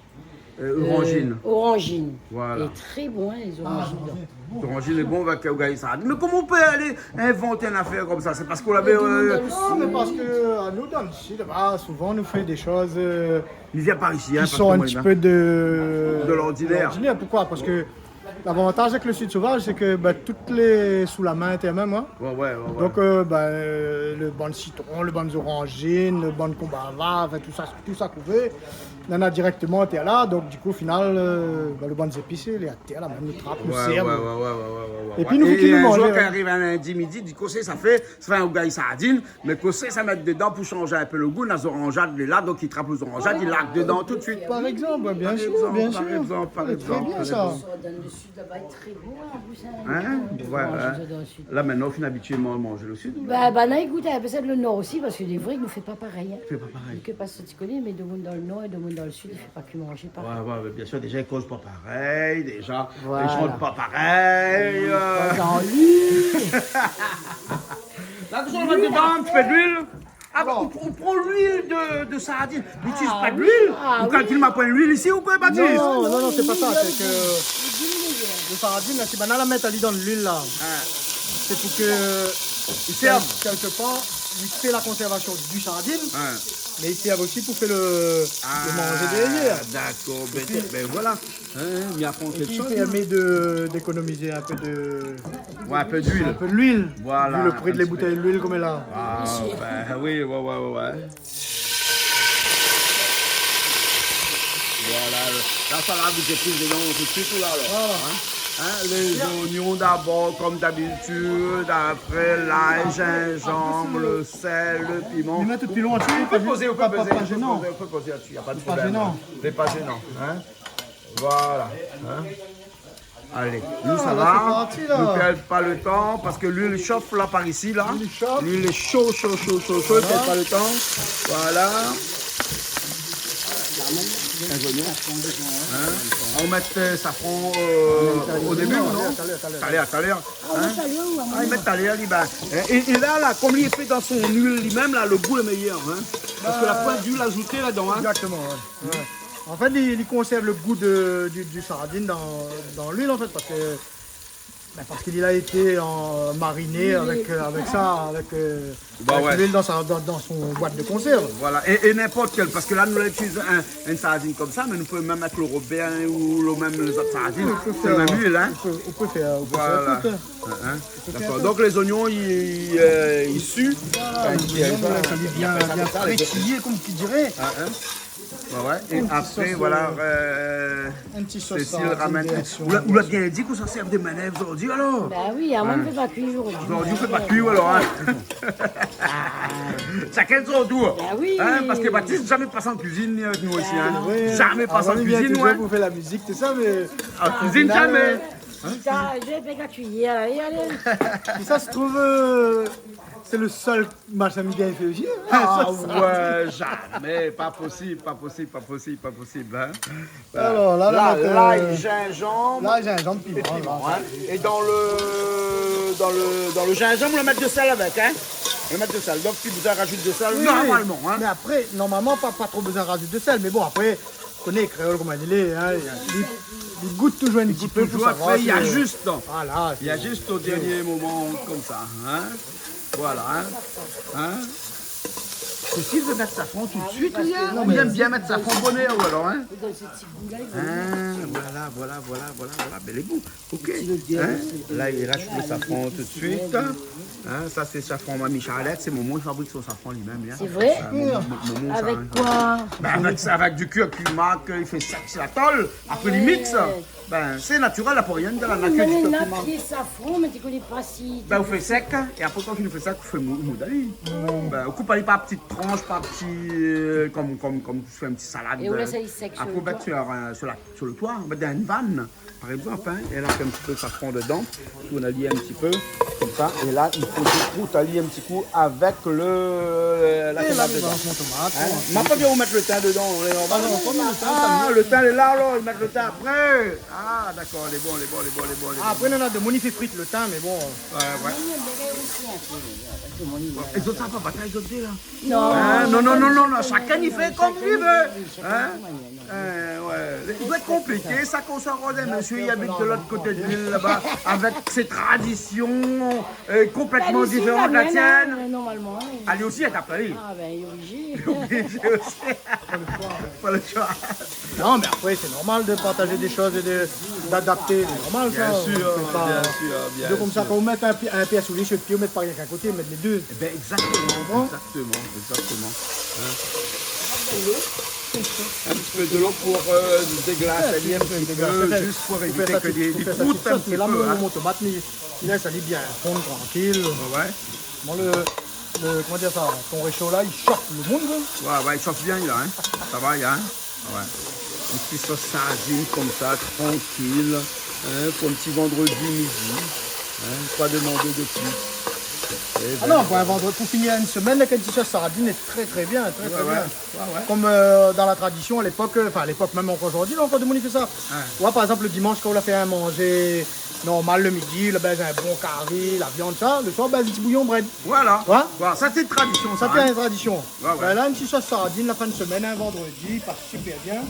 Euh, oranzine. Euh, oranzine. Voilà. Lé tré bon, hein, lé zoranzine. Ah, lé bon. Zoranzine lé bon avèk, euh, rougay sardine. Mé koman ou pé alé invant in afèr konmsa ? Sé parske ou lavé, euh, non, mé parske, euh, nou, dan le Sud, ah, souvan, nou fé dé shoz, euh, ki sort in ti pé de, de l'ordinaire. De l'ordinaire. Poukoi ? Parske l'avantaz avèk le Sud Sauvage, sé ke, ben, tout lé sou la min, té mèm, hein. Ouais, ouais, ouais, ouais. Donk, euh, ben, euh, le bann sitron, le bann zoranzine, le bann konbava, anfin, tousa, tousa k'ou vé. Nana dirèkteman atèr la, donk dikou, o final, euh, ben, le bann zépis, lé atèr la, mèm nou trap, nou sèrv. Ouais, ouais, ouais. Épi nou, é, euh, nou manz, kan i ariv in lindi midi, dikou, sé sa fé, sa fé in rougay sardine, mé kosa sa mèt dedan pou shanj in pé le gou, na zoranzad lé la, donk i trap lé zoranzad, i larg dedan tout de suite. Par égzanp, ouais, bien sûr, bien sûr. Par égzanp, par égzanp, par égzanp. Tré bien, sa. Sa i done le sud laba, lé tré bon, an plis, hein. Hein ? Ouais, ouais. La, mintnan, ou fine abitié man-, manz le sud, ou ? Ben, ben, la, ékout, euh, pétèt le nor osi, parske lé vré ke nou fé pa parèy, hein. Fé pa parèy. Ke pa soti koné, mé demoun dan le nor é demoun dan le sud, i fé pa ke manzé parèy. Ouais, ouais, mé bien sûr, déza, i koz pa parèy, déza, i shant pa parèy, euh. Voilà. Koz an li. La, nou sa mèt dedan in ti pé d'luil. Ah, ou, ou pran luil de, de sardine. Ou itiliz pa d'luil ? Ah oui. Ou kalkil ma pran luil isi ou koi, Baptiste ? Non, non, non, sé pa sa. Sé ke le sardine, la, si banna la mèt ali dan luil, la, sé pou ke, kèl-, kèlkepar, i fé la konsèrvasion du sardine, mé i sèrv osi pou fé le, le manzé dèrièr. Ah, dakor. Épi, ben, ben voilà. Hein, hein, mi aprann kékshoz, hein. É ki pèrmé de, d'ékonomizé in pé de, ouais, in pé d'luil. In pé d'luil. Voilà, in ti pé. Vu le pri de lé boutèy d'luil konm lé la. Ah, ben oui, ouais, ouais, ouais, ouais. Voilà, la, sa la, ou pé plis dedan tout de suite, ou la, alor. Voilà. Hein ? Hein, les oignons d'abord, comme d'habitude, après l'ail, gingembre, le sel, le piment. Ou pé pozé, ou pé pozé, ou pé pozé, ou pé pozé la dsi, na pwin de problèm. Lé pa zénan, hein. Voilà, hein. Alé, nou sava. Nou pèrd pa le tan parske luil i shof la par isi la. Luil lé sho, sho, sho, sho, sho, pèrd pa le tan. Voilà. Hein ? Nou mèt, euh, safran, euh, o début, non ? Talèr, talèr. Hein ? Ah, i mèt talèr, li, bin, hein, é, é la, la, kom li lé fé dan son luil li mèm la, le gou lé méyèr, hein. Parske la pwin d'luil azouté ladan, hein. Exactement, ouais. Ouais. En fait, li, li konsèrv le gou de, du, du sardine dan, dan luil, en fait, parske, bin, parske li la été an, mariné avèk, euh, avèk sa, avèk, euh, avèk luil dan sa, dan, dan son bwat de konsèrv. Voilà. É, é ninport kèl, parske la, nou la itiliz in, in sardine konmsa, mé nou pé mèm mèt le Robert ou le mèm, lé zot sardine. Oui, sé le mèm luil, hein. Ou pé, ou pé fèr, ou pé fèr tout, hein. Voilà. Hein, hein. Dakor. Donk lé zoignon, i, i, euh, i su. Voilà, lé zoignon, la, sa lé bien, bien frétiyé, kom ki diré. Hein, hein. Ouais, ouais. É apré, voilà, euh, Cécile ramène. In ti sos sardine vèrsion. Ou la, ou la bien di k'ou sa sèrv de manèv zordi, alor ? Bin oui, amoin mi fé pa kui zordi. Zordi ou fé pa kui, alor, hein. Shakinn son tour. Bin oui. Hein, parske Baptiste, zamé pasé an kuizine, li, avèk nou isi, hein. Ah oui. Zamé pasé an kuizine, nou, hein. Pou fé la mizik, tout sa, mé an kuizine, zamé. Hein ? Sa, mi fé pa kui, alé, alé. É sa se trouv, euh, sé le sèl machin mi gingn fé osi, hein. Ah ouais, zamé, pa posib, pa posib, pa posib, pa posib, hein. Alor, la, la, la, euh, lay, zinzanm, lay, zinzanm, é piman, piman, la, hein. É dan le, dan le, dan le zinzanm, ou la mèt de sèl avèk, hein. Ou la mèt de sèl. Donk, ou la bezoin razout de sèl, oui, oui, normalman, hein. Mé apré, normalman, pa, pa tro bezoin razout de sèl. Mé bon, apré, koné kréol koman i lé, hein, li, li gout touzour in ti pé pou savoir si, euh, voilà, sé, li azis o dernié moman, konmsa, hein. Voilà, hein. Hein ? Cécile i vé mèt safran tout de suit, li, hein. Ah oui, parske... Non, mé li èm bien mèt safran bonèr, ou alor, hein. Hein, voilà, voilà, voilà, voilà, voilà. Bèl é bon. Ok. Hein ? La, li razout le safran tout de suit. Hein, sa sé safran Mami Charlette, sé momon i fabrik son safran li mèm, hein. Sé vré ? Euh, momon, momon, sa, hein. Avèk koi ? Bin, avèk sa, avèk du kurkuma, ke li fé sèk si la tol, apré li mix. Ouais. Bin, sé natirèl, la pou rien, la, na ke du kurkuma. Mé na pié safran, mé mi koné pa si... Bin, ou fé sèk, é apré, kan ou fé sèk, ou fé mou-, moud ali. Bin, ou koup ali par ti transh, par ti, euh, kom, kom, kom ou fé in ti salad. É ou lès ali sèk sur le toit. Apré, ou mèt sur, euh, sur la, sur le toit, ou mèt dan in van. Par égzanp, hein, èl la fé in ti pé safran dedan, tourn ali in ti pé, konmsa, é la, i fo ou krout ali in ti kou avèk le, la tomat dedan. É la, mi va mèt mon tomat, hein. Ma pa di ou mèt le tin dedan, ou lé normal. Ah non, pa mèt le tin, sa, le tin lé la, alor, i mèt le tin apré. Ah, dakor, lé bon, lé bon, lé bon, lé bon, lé bon. Apré, nana demoun i fé frit le tin, mé bon. Ouais, ouais. É zot sa pa batay, zot dé, la ? Non. Hein, non, non, non, non, non, shakinn i fé kom li vé. Hein ? Euh, ouais. I doi èt konpliké, sa, kan ou sa rod in mésyé i abit de lot koté de lil laba, avèk sé tradision, euh, konplètman diféran de la tienne. Bin, li osi, hein, normalman, hein. Ali osi, èl i tap ali. Ah, bin, li lé oblizé. Li lé oblizé osi. Pa le shoi. Non, mé apré, sé normal de partazé dé shoz é de, d'adapté. Sé normal, sa. Bien sûr, bien sûr, bien sûr. Sé konmsa, kan ou mèt in pi-, in pié sou lé, sou le pié, ou mèt pa rienk in koté, ou mèt lé dé. Eh ben, exactement, exactement, exactement. Hein ? Un petit peu de l'eau pour, euh, déglacer un petit peu, juste pour éviter que les, les croûtes un petit peu, hein. Ou fé sa tout suit, ou fé sa tout suit. Mé la, mon, mon tomat, li, li lès ali bien fonn, trankil. Ouais, ouais. Bon, le, le, koman dir sa, ton résho la, li shof le moun, koi. Ouais, ouais, li shof bien, la, hein. Sa va, la, hein. Ouais. In ti sos sardine konmsa, trankil, hein, pou in ti vandredi midi, hein, koi domander de plis ? Ah non, pou in vandredi, pou finir in semèn avèk in ti sos sardine, lé trè, trè bien, trè, trè bien. Ouais, ouais. Kom, euh, dan la tradision, a lépok, euh, anfin, a lépok, mèm ankor zordi, la, ankor demoun i fé sa. Ouais. Ou oi, par égzanp, le dimansh, kan ou la fé in manzé normal le midi, la, bin, in bon kari, la viann, sa, le soir, bin, in ti bouyon brèd. Voilà. Koi ? Voilà, sa, sé in tradision, sa, hein. Sa, sé in tradision. Ouais, ouais. Bin la, in ti sos sardine, la fin de semèn, in vandredi, i pas super bien.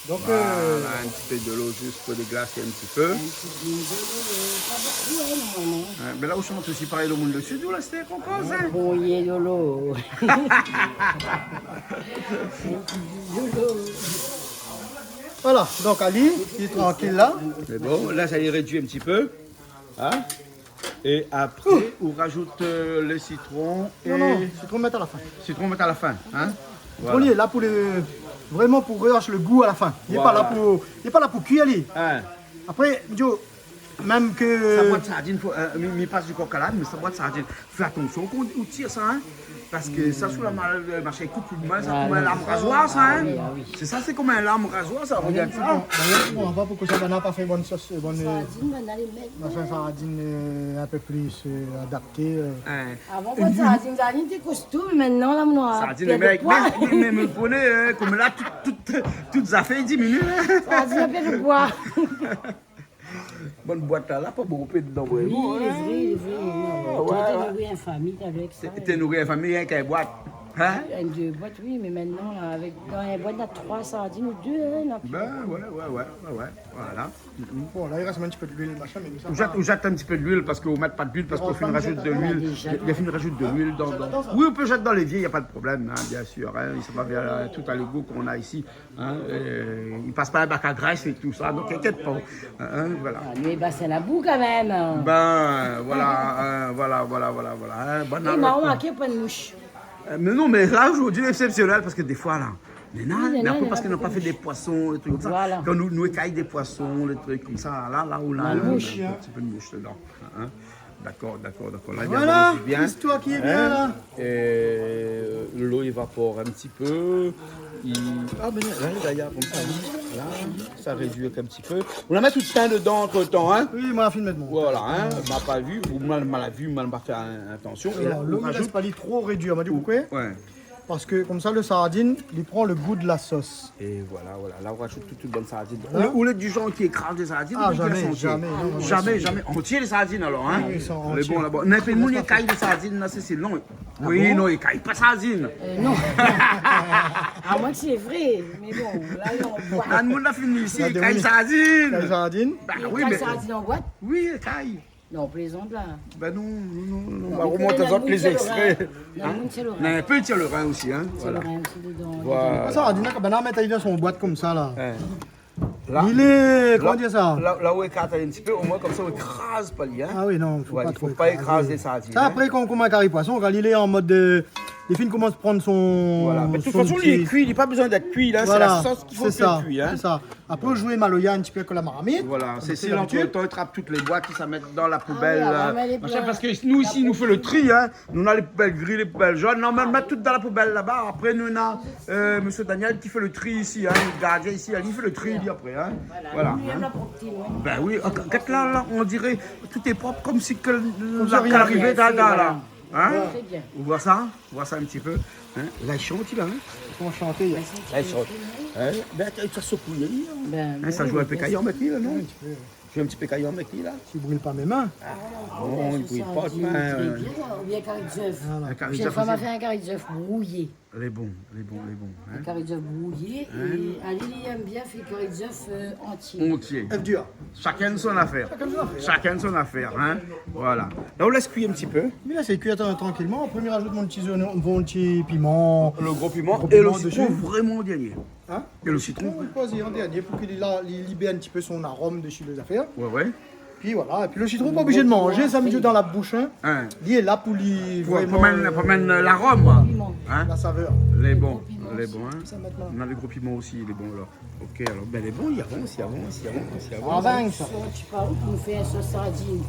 Donk, euh, voilà, in ti pé de lo zis pou déglasé in ti pé. In ti pé de lo, euh, pa bonpé, hein, normalman. Ouais, mé la, ou shant osi parèy lo moun le sud, ou la, sé konpozé. Bonpé de lo. Voilà, donk, ali, li lé trankil, la. Sé bon, la, sa i rédui in ti pé. Hein ? É apré, ou razout, euh, le sitron é... Non, non, sitron, mèt a la fin. Sitron, mèt a la fin, hein ? Voilà. Sitron, li lé la pou le, vréman pou relash le gou a la fin. Li lé pa la pou, li lé pa la pou kui, li. Hein. Apré, mi di aou, Mèm ke sa bwat sardine, fo, euh, mi, mi pas du coq à l'âne, mé sa bwat sardine, fé atansion kan ou tir sa, hein. Parske sa, sou la mal, euh, machin, i koup out min, sa, konm in lam razoir, sa, hein. Ah oui, ah oui. Sé sa, sé konm in lam razoir, sa, regard sa. Bon, bon, bon, pou ke sa, banna pa fé bann sos, euh, bann, euh, sardine, banna lé mèg, machin, sardine, euh, in pé pli, euh, adapté, euh. Hein. Avan, bann sardine, sardine té kosto, mé mintnan, la, nou la pèrd poi. Sardine lé mèg, mé, mé, mé, mé, hein, konm la, tout, tout, tout zafèr i diminié, hein. Sardine la pèrd poi. Bann bwat la, la pa bonpé dedan, vréman, hein. Oui, lé vré, lé vré, lé vré. Ah, ouais, ouais. Kan té nouri in fami avèk sa, té nouri in fami avèk in bwat, hein. Oui, in dé bwat, oui, mé mintnan, la, avèk, dan in bwat, na troi sardine ou dé, hein, na pi. Ben, ouais, ouais, ouais, ouais, ouais, voilà. Mm, mm. Bon, la, i rès in ti pé de luil, machin, mé sa va. Ou zèt, ou zèt in ti pé de luil, parske ou mèt pa de luil, parske ou fine razout de luil. Bon, sa, sa déza. Li, li fine razout de luil dan, dan. Oui, ou pé zèt dan lévié, na pa de problèm, hein, bien sûr, hein. Sa va vèr, euh, tout a légo k'nou na isi. Hein, euh, i pas pa in bak a grès é tout sa, donk inkièt pa. Hein, voilà. Ah, nou lé basin labou kan mèm, hein. Ben, voilà, hein, voilà, voilà, voilà, voilà, hein. Bon, é alor, ma romarké, pwin de moush. Euh, mé non, mé la, zordi, lé eksépsionèl, parske défoi, la, mé non, mé non, parske nou la pa fé dé pwason, dé trik konmsa. Voilà. Kan nou, nou ékay dé pwason, dé trik konmsa, la, la, ou la, na in ti pé de moush dedan, hein. Dakor, dakor, dakor. La, voilà, bien, listwar ki lé bien, la. É lo i évapor in ti pé. I, ah, bin la, la, la, konmsa, la, sa rédui in ti pé. Ou la mèt out tin dedan antretan, hein ? Oui, moin la fine mèt mon. Voilà, hein. Ma pa vi, ou ma, ma la vi, ma la pa fé atansion. É la, lo, ou razout pa li tro rédui. Ou koné poukoué ? Ouais. Parske konmsa, lo sardine, li pran lo gou de la sos. É voilà, voilà. La, ou razout tout, tout bann sardine. Voilà. Ou lé, ou lé du janr ki ékraz lé sardine, ou bien ki la santié ? Ah, zamé, zamé, non, non, non. Zamé, zamé. Antié lé sardine alor, hein ? Ah oui, i lé antié. Bon, la, bon. Néna in pé d'moun i ékay lé sardine, la, sé, sé lon. Ah bon ? Oui, non, i ékay pa sardine. Euh, non. Amoin ke sé vré, mé bon, la, la, an bwat. La, d'moun la fini isi, i ékay sardine. Ékay sardine. Ba oui, mé sardine an bwat ? Oui, i ékay. Non, plézant la. Bin non, non, non, non. Non, mé ou mont azot lé ékstré. Hein ? Non, mé sé lo rin. Mé in pé i tir lo rin osi, hein. Voilà. Sé lo rin osi dedan. Voilà. Ah, sa, di, na, bin, na, mèt ali dan son bwat konmsa la. Hein. La, li lé, la, koman dir sa ? La, la ou ékart in ti pé, omoin konmsa ou ékraz pa li, hein. Ah oui, non, fo pa tro ékrazé. Voilà, i fo pa ékraz lé sardine, hein. Sa, apré, kan, konm in kari pwason, kan li lé an mod, euh, li fine komans pran son, voilà. Mé de tout fason, li lé kui, li la pa bezoin d'èt kui, la. Voilà, sé la sos ki fé ke li lé kui, hein. Sé sa, sé sa. Apré, ou zoué maloya in ti pé èk la marmit. Voilà, sé si lantretan i trap tout lé bwa ki sa mèt dan la poubèl, ah oui, euh, machin, parske nou isi, nou fé lo tri, hein. Nou na lé poubèl gri, lé poubèl zone. Non, mé mèt tout dan la poubèl laba. Apré, nou na, euh, mésyé Daniel ki fé lo tri isi, hein. Lo gardien isi, li fé lo tri, li, apré, hein. Voilà, hein. Bin oui, gèt la, la, on diré tout lé prop, konmsi ke la arivé, voilà. Hein ? Sé bien. Ou voi sa ? Ou voi sa in ti pé ? Hein ? La, i shant, la, hein ? Enchanté. La, i shant. Hein ? Bin, sa i sokouy, hein ? Bin, hein, sa i zoué in pé kayanm avèk li, la, non ? Oui, in ti pé. Zoué in ti pé kayanm avèk li, la. Ti bril pa mé min. Ah, non, i bril pa out min. Tré bien, oubien kari d'zèf. Voilà. In kari d'zèf osi. Proshèn foi, ma fé in kari d'zèf brouyé. Lé bon, lé bon, lé bon, hein. In kari d'zèf brouyé, é ali, li èm bien fé kari d'zèf, euh, antié. Antié. Èf dir. Shakinn son afèr. Shakinn son afèr. Shakinn son afèr, hein. Voilà. La, ou lès kui in ti pé. Mé la, sé kui, atann, trankilman. Apré, mi razout mon ti zoignon, mon ti piman. Lo gro piman. Gro piman dési. É lo sitron, vréman an dèrnié. Hein ? É lo sitron, ouais. Sitron, ou poz an dèrnié pou ke li la, li libèr in ti pé son arom dési lé zafèr. Ouais, ouais. Pi voilà. Épi lo sitron, pa oblizé manzé, sa i mèt dan la boush, hein. Hein. Li lé la pou li, pou, pou vréman, amenn, pou amenn, euh, larom, hein. La savèr. Lé bon, lé bon, hein. Sa mèt la. Nou na lé gro piman osi, lé bon, alor. Ok, alor, bin, lé bon, i avans, i avans, i avans, i avans. Ah bin, sa. Sort pa ou pou nou fé in sos sardine.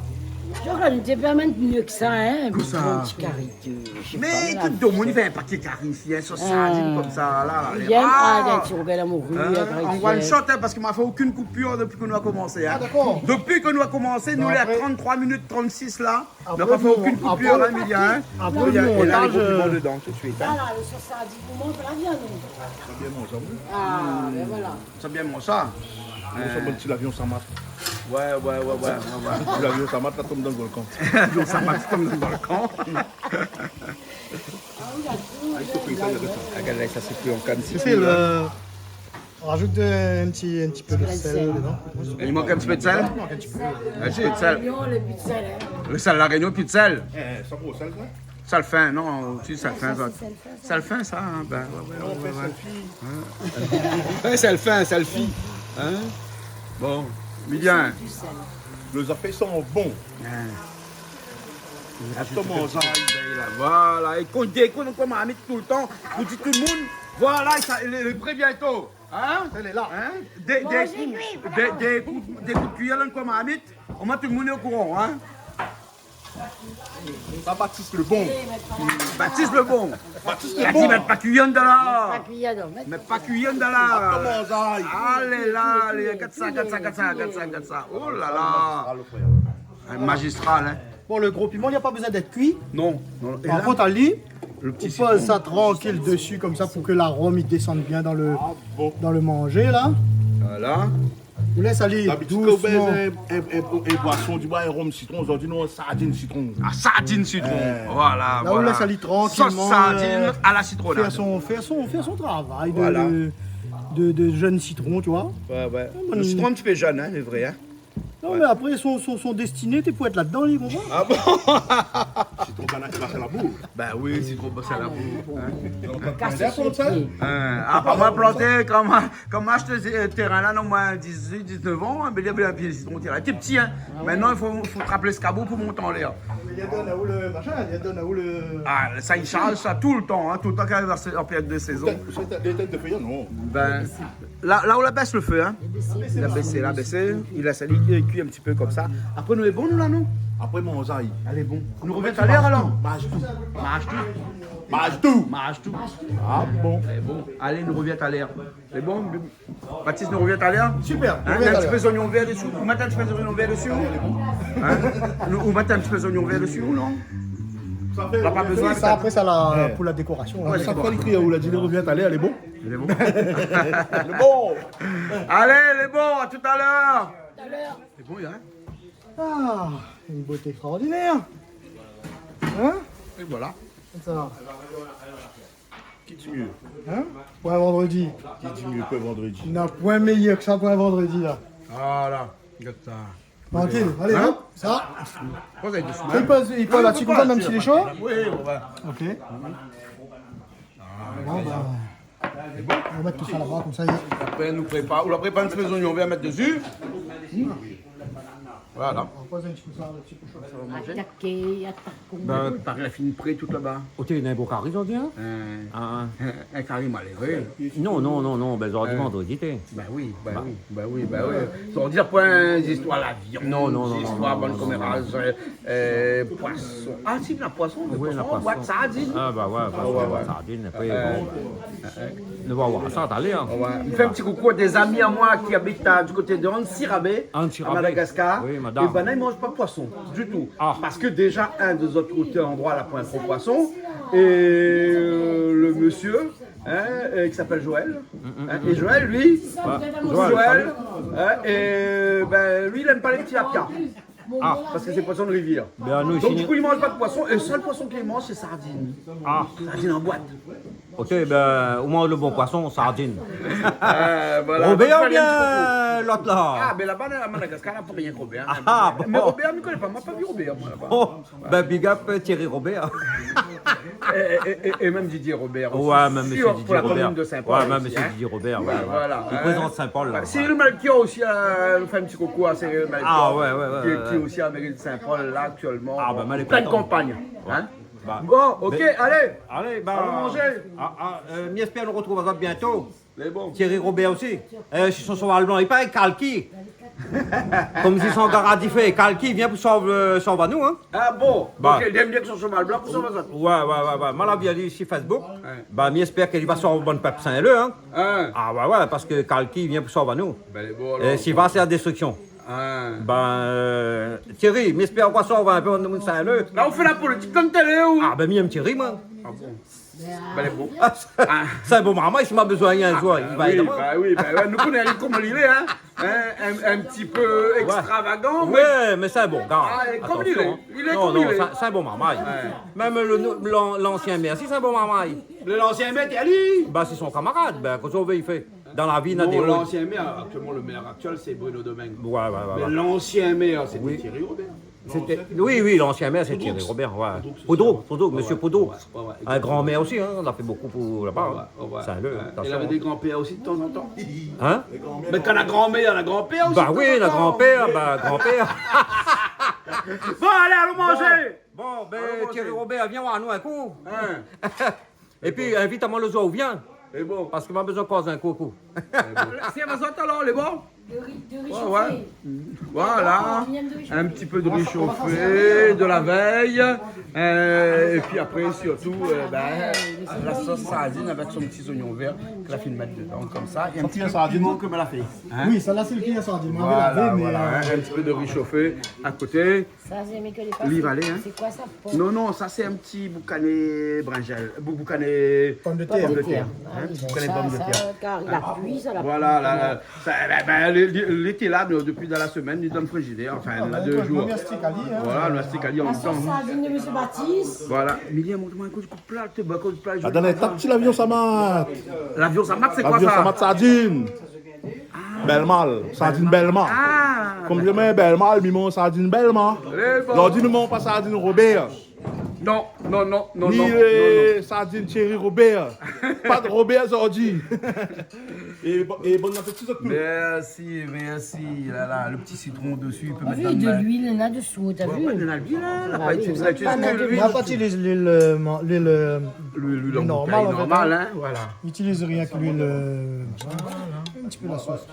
Donk, nou té pa mal mié ke sa, hein. Kosa ? Bon ti kari. Mé tout domoun i fé in paké kari isi, hein, sos sardine konmsa, la, la, lé rar. Hein, an one shot, hein, parske ma fé okin koupir dopi ke nou la komansé, hein. Ah, dakor. Dopi ke nou la komansé, nou lé a trant-troi minit trant-sis la. Nou la pa fé okin koupir, hein, Emilia, hein. Apré, nou, é la, lé gro piman dedan tout suit, hein. La, la, lo sos sardine pou moin, la viann. Sa bien manzé, oui. Ah, bin voilà. Sa bien manzé sa. Sa bon ti lavion Samat. Ouais, ouais, ouais, ouais, ouais, ouais. Ti lavion Samat la tonm dan lo volkan. Lavion Samat la tonm dan lo volkan. Ah, gard la, sa sé kui an kann. Sé lo, razout, euh, in ti, in ti pé de sèl dedan. I mank in ti pé de sèl ? I mank in ti pé. Ouais, sé lo sèl. La Rényon, lé pi de sèl, hein. Lo sèl La Rényon, pi de sèl. Eh, sa gro sèl, sa ? Sèl fin, non, ou di sèl fin, sa. Sèl fin, sa, hein, bin, ouais, ouais, ouais, ouais. Hein ? Ouais, sèl fin, sèl fi. Hein ? Bon, Emilia. Lé zafèr i san bon. Hein. Atann, manzé. Voilà, é kan, é kan, kan marmit toultan, ou di tout domoun, voilà, sa, lé, lé pré bientô. Hein ? Lé la. Hein ? Dé, dé, dé, dé kou, dé kou d'kuyèr dann koin marmit. Omoin tout domoun lé okouran, hein ? Sa, Batis Lebon. Batis Lebon. Batis Lebon. La di, mèt pa kuyèr dann la. Mèt pa kuyèr dann la. Mèt pa kuyèr dann la. Koman sa ? Alé la, alé, gard sa, gard sa, gard sa, gard sa, gard sa. Oh la la. Magistral, hein. Bon, le gros piment, il n'a pas besoin d'être cuit. Non, non, non. Par contre, Ali, on pose ça tranquille dessus, comme ça, pour que l'arôme, il descende bien dans le, dans le manger, là. Voilà. On laisse aller doucement. Dabitid, kan ou bèz in, in, in, in boison, ou di, ba, in rom sitron, zordi, non, sardine sitron. Ah, sardine sitron. Voilà, voilà. Là, on laisse aller tranquillement, euh, faire son, faire son, faire son travail de, de, de jeune citron, tu vois. Ouais, ouais. Le citron un petit peu jeune, hein, il est vrai, hein. Non, mais après, son, son, son destiné, té pou èt ladan, li, konpran ? Ah bon ? Sitron, kan ou bès la boue. Bah oui, sitron, bès la boue, hein. Kas son pié. Hein, ah, pa moin la planté, kan moin, kan moin la ashté, euh, térin la, non, moin, dizuit, diznèf an, hein, mé li lavé in pié sitron, térin. Té pti, hein. Maintenant, il faut, faut trap léskabo pou mont anlèr. Mé li la donn aou le machin, li la donn aou le... Ah, sa, li sharz sa toultan, hein, toultan kan i ariv an périod de sézon. Dé tèt, dé tèt de feuillant, non. Ben, la, la ou la bès le fé, hein. La bésé, la bésé. Li lès ali kui in ti pé konmsa. Apré, nou lé bon, nou, la, non ? Apré, manzay. Alé, bon. Nou rovien talèr, alor ? Manz tout. Manz tout. Manz tout. Manz tout. Ah, bon. Lé bon. Alé, nou rovien talèr. Lé bon, Batis, nou rovien talèr ? Super, nou rovien talèr. Hein, in ti pé zoignon vèr desi. Ou mèt in ti pé zoignon vèr desi, ou ? Hein ? Nou, ou mèt in ti pé zoignon vèr desi, ou non ? Sa fé, la pa bezoin, sa, apré, sa, la, pou la dékorasion, hein. Ouais, sa fé, li kri, ou la di, nou rovien talèr, lé bon. Lé bon. Lé bon. Alé, lé bon, à tout à l'heure. Lé bon, hein ? Ah, une beauté extraordinaire. Hein ? Et voilà. Sa. Ki di myé ? Hein ? Pou in vandredi. Ki di myé pou in vandredi ? Na poin méyèr ke sa pou in vandredi, la. Voilà, gard sa. Trankil, alé, hop, sa. Poz ali dousman. I poz, i poz la-dsi konmsa, mèm si lé sho. Oui, ouais. Ok. Bon, ben, nou va mèt tout sa laba, konmsa, i... Apré, nou prépar, ou la prépar in ti pé zoignon vèr a mèt desi. Voilà. Nou poz in ti pé sa, in ti pé sho. Sa va manzé. Ataké, atakon. Ben, paré la fine pré tout laba. Oté, néna in bon kari, zordi, hein ? Hein. Ah. In, in kari maléré. Non, non, non, non, ben, zordi, vendredi, té. Ben oui, ben oui, ben oui, ben oui. Zordi, poin zistoir la viann, non, non, non, zistoir, non, bann koméraz, euh, euh, poison. Ah, si, na poison, mé oui, na poison, poison. Boit sardine. Ah, bah ouais, poison, ouais, boit sardine, apré, bon, ben, nou va voir sa talèr, hein. Ouais. Mi fé in ti koukou a dé zami amoin ki abit, euh, du koté de Antsirabe, à Madagascar. Oui, madame. É ben, i manz pa poison, du tout. Ah. Parske déza, in dé zot koté landroi la poin tro poison. É, euh, le mésyé, hein, euh, ki s'appelle Joël. Hein, é Joël, li, Joël, hein, é, ben, li, li èm pa lé tilapia. Ah. Parske sé poison de rivièr. Ben, nou, donk, du kou, li manz pa de poison. É le sèl poison ke li manz, sé sardine. Ah. Sardine an boit. Ok, ben, ou manz le bon poison, sardine. Euh, voilà. Robert oubien lot la ? Ah, ben, laba, a Madagascar, na pou rien Robert. Ah, bon. Mé Robert, mi koné pa. Moin la pa vi Robert, moin, laba. Oh. Ben, big up, euh, Thierry Robert. É, é, é, é mèm Didier Robert osi. Ouais, mèm mésyé Didier Robert. Sur, pou la komine de Saint-Paul osi, hein. Ouais, mèm mésyé Didier Robert, ouais. Voilà, hein. I prézant Saint-Paul, la. Ouais, Cyril Melchior osi, euh, nou fé in ti koukou a Cyril Melchior, ah, ouais, ouais, ouais, ki, ki lé osi a la méri de Saint-Paul, la, aktièlman. Ah, ben, an plin konpagn, hein. Bah, bon, ok, ben, alé. Alé, ben, alon manzé. Ah, ah, euh, mi èspèr nou artrouv azot bientôt. Lé bon. Thierry Robert osi. Euh, si son shoval blan, li paré Kalki. Konm si son garad i fé. Kalki i vien pou sov, euh, sov anou, hein. Ah bon ? Bah. Ok, li èm bien ke son shoval blan pou sov azot. Ouais, ouais, ouais, ouais. Moin la vi ali si Facebook. Ouais. Bah, mi èspèr ke li va sov bann pèp Saint-Leu, hein. Hein. Ah ouais, ouais, parske Kalki i vien pou sov anou. Ben, lé bon, alor. É si va, sé la destriksion. Hein. Ben, euh, Thierry, mi èspèr ou va sov in pé bann moun Saint-Leu. La, ou fé la politik dann télé, ou ? Ah, ben, mi èm Thierry, moin. Ah bon ? Ben, lé bon. Ah, sé in bon marmay, si ma bezoin in zour, li va èd amoin. Ah, ben oui, ben oui, ben ouais, nou koné ali koman li lé, hein. Hein, in, in ti pé extravagan, mé, ouais, mé sé in bon gars. Ah, é konm li lé, atansion, hein. Li lé konm li lé. Non, non, sé, sé in bon marmay. Ouais. Mèm le, le, l'an-, l'ansien mèr, si, sé in bon marmay. Le, l'ansien mèr, té ali. Bah, sé son kamarad, ben, kosa ou vé i fé ? Dan la vi, na dé... Non, l'ansien mèr, aktièlman, le mèr aktièl, sé Bruno Domingue. Ouais, ouais, ouais. Mé l'ansien mèr, sété Thierry Robert. Sété, oui, oui, l'ansien mèr, sé Thierry Robert, ouais. Poudroux, Poudroux, mésyé Poudroux. Ouais, ouais, exactement. In gran mèr osi, hein, la fé bokou pou laba, hein. Ouais, ouais, ouais. Saint-Leu, atansion, hein. Li lavé dé gran-pèr osi, de tan zan tan. Hein ? Mé kan na gran-mèr, na gran-pèr osi, de tan zan tan. Bah oui, na gran-pèr, bah, gran-pèr. Bon, alé, alon manzé. Bon, ben, alon manzé. Thierry Robert, vien oir anou in kou. Hein ? Épi, invit amoin le zour ou vien. Lé bon, parske ma bezoin koz in kou. Lé bon. Sé ma zot alor, lé bon ? De ri, de ri shofé. Ouais, ouais. Voilà. Bon, mi yèm de ri shofé. Un petit peu de riz chauffé de la veille. Euh, et puis après, surtout, euh, ben, la sauce sardine avec son petit oignon vert ke la fine mèt dedan, konmsa. Et un petit peu de piment ke ma la fé. Hein ? Oui, sa la sé le piment sardine. Voilà, voilà, hein, un petit peu de riz chauffé à côté. Sa, sé mé ke lé pa... Li va alé, hein ? Sé koi sa, pom ? Non, non, sa sé in ti boukané brinzèl, bou-, boukané pom de tèr. Pom de tèr. Ah oui, boukané pom de tèr. Sa, sa, kar li la kui, sa la kui. Voilà, la, la, sa, ben, ben, li, li, li lété la, nou, dopi dan la semèn, li lé dan le frizidèr, anfin, la dé zour. Ah ouais, nou la stik ali, hein. Voilà, nou la stik ali an mèm tan. La sos sardine de Monsieur Batis. Voilà. Milian, mont amoin in kou de pla, té, ba, kou de pla. Adan lé tap ti lavion samat. Lavion samat, sé koi sa ? Lavion samat sardine. Bèlma, sardine Bèlma. Ah. Konm mi yèm Bèlma, mi manz sardine Bèlma. Lé bon. Zordi nou manz pa sardine Robert. Non, non, non, non, non, non, non. Ni, euh, sardine Thierry Robert. Pat Robert zordi. É bo-, é bon apéti zot tout. Merci, merci. Là, là, le petit citron dessus, i pé mèt dan le... Ah oui, de l'huile, néna desou, ou la vu ? Ouais, ouais, néna de l'huile, hein, la pa itiliz, la itiliz ke l'huile. Ah oui, pa itiliz l'huile, euh, ma-, l'huile, euh, l'huile normale, en fait, hein. L'huile normale, hein, voilà. Itiliz rienk l'huile, euh, in ti pé la sos.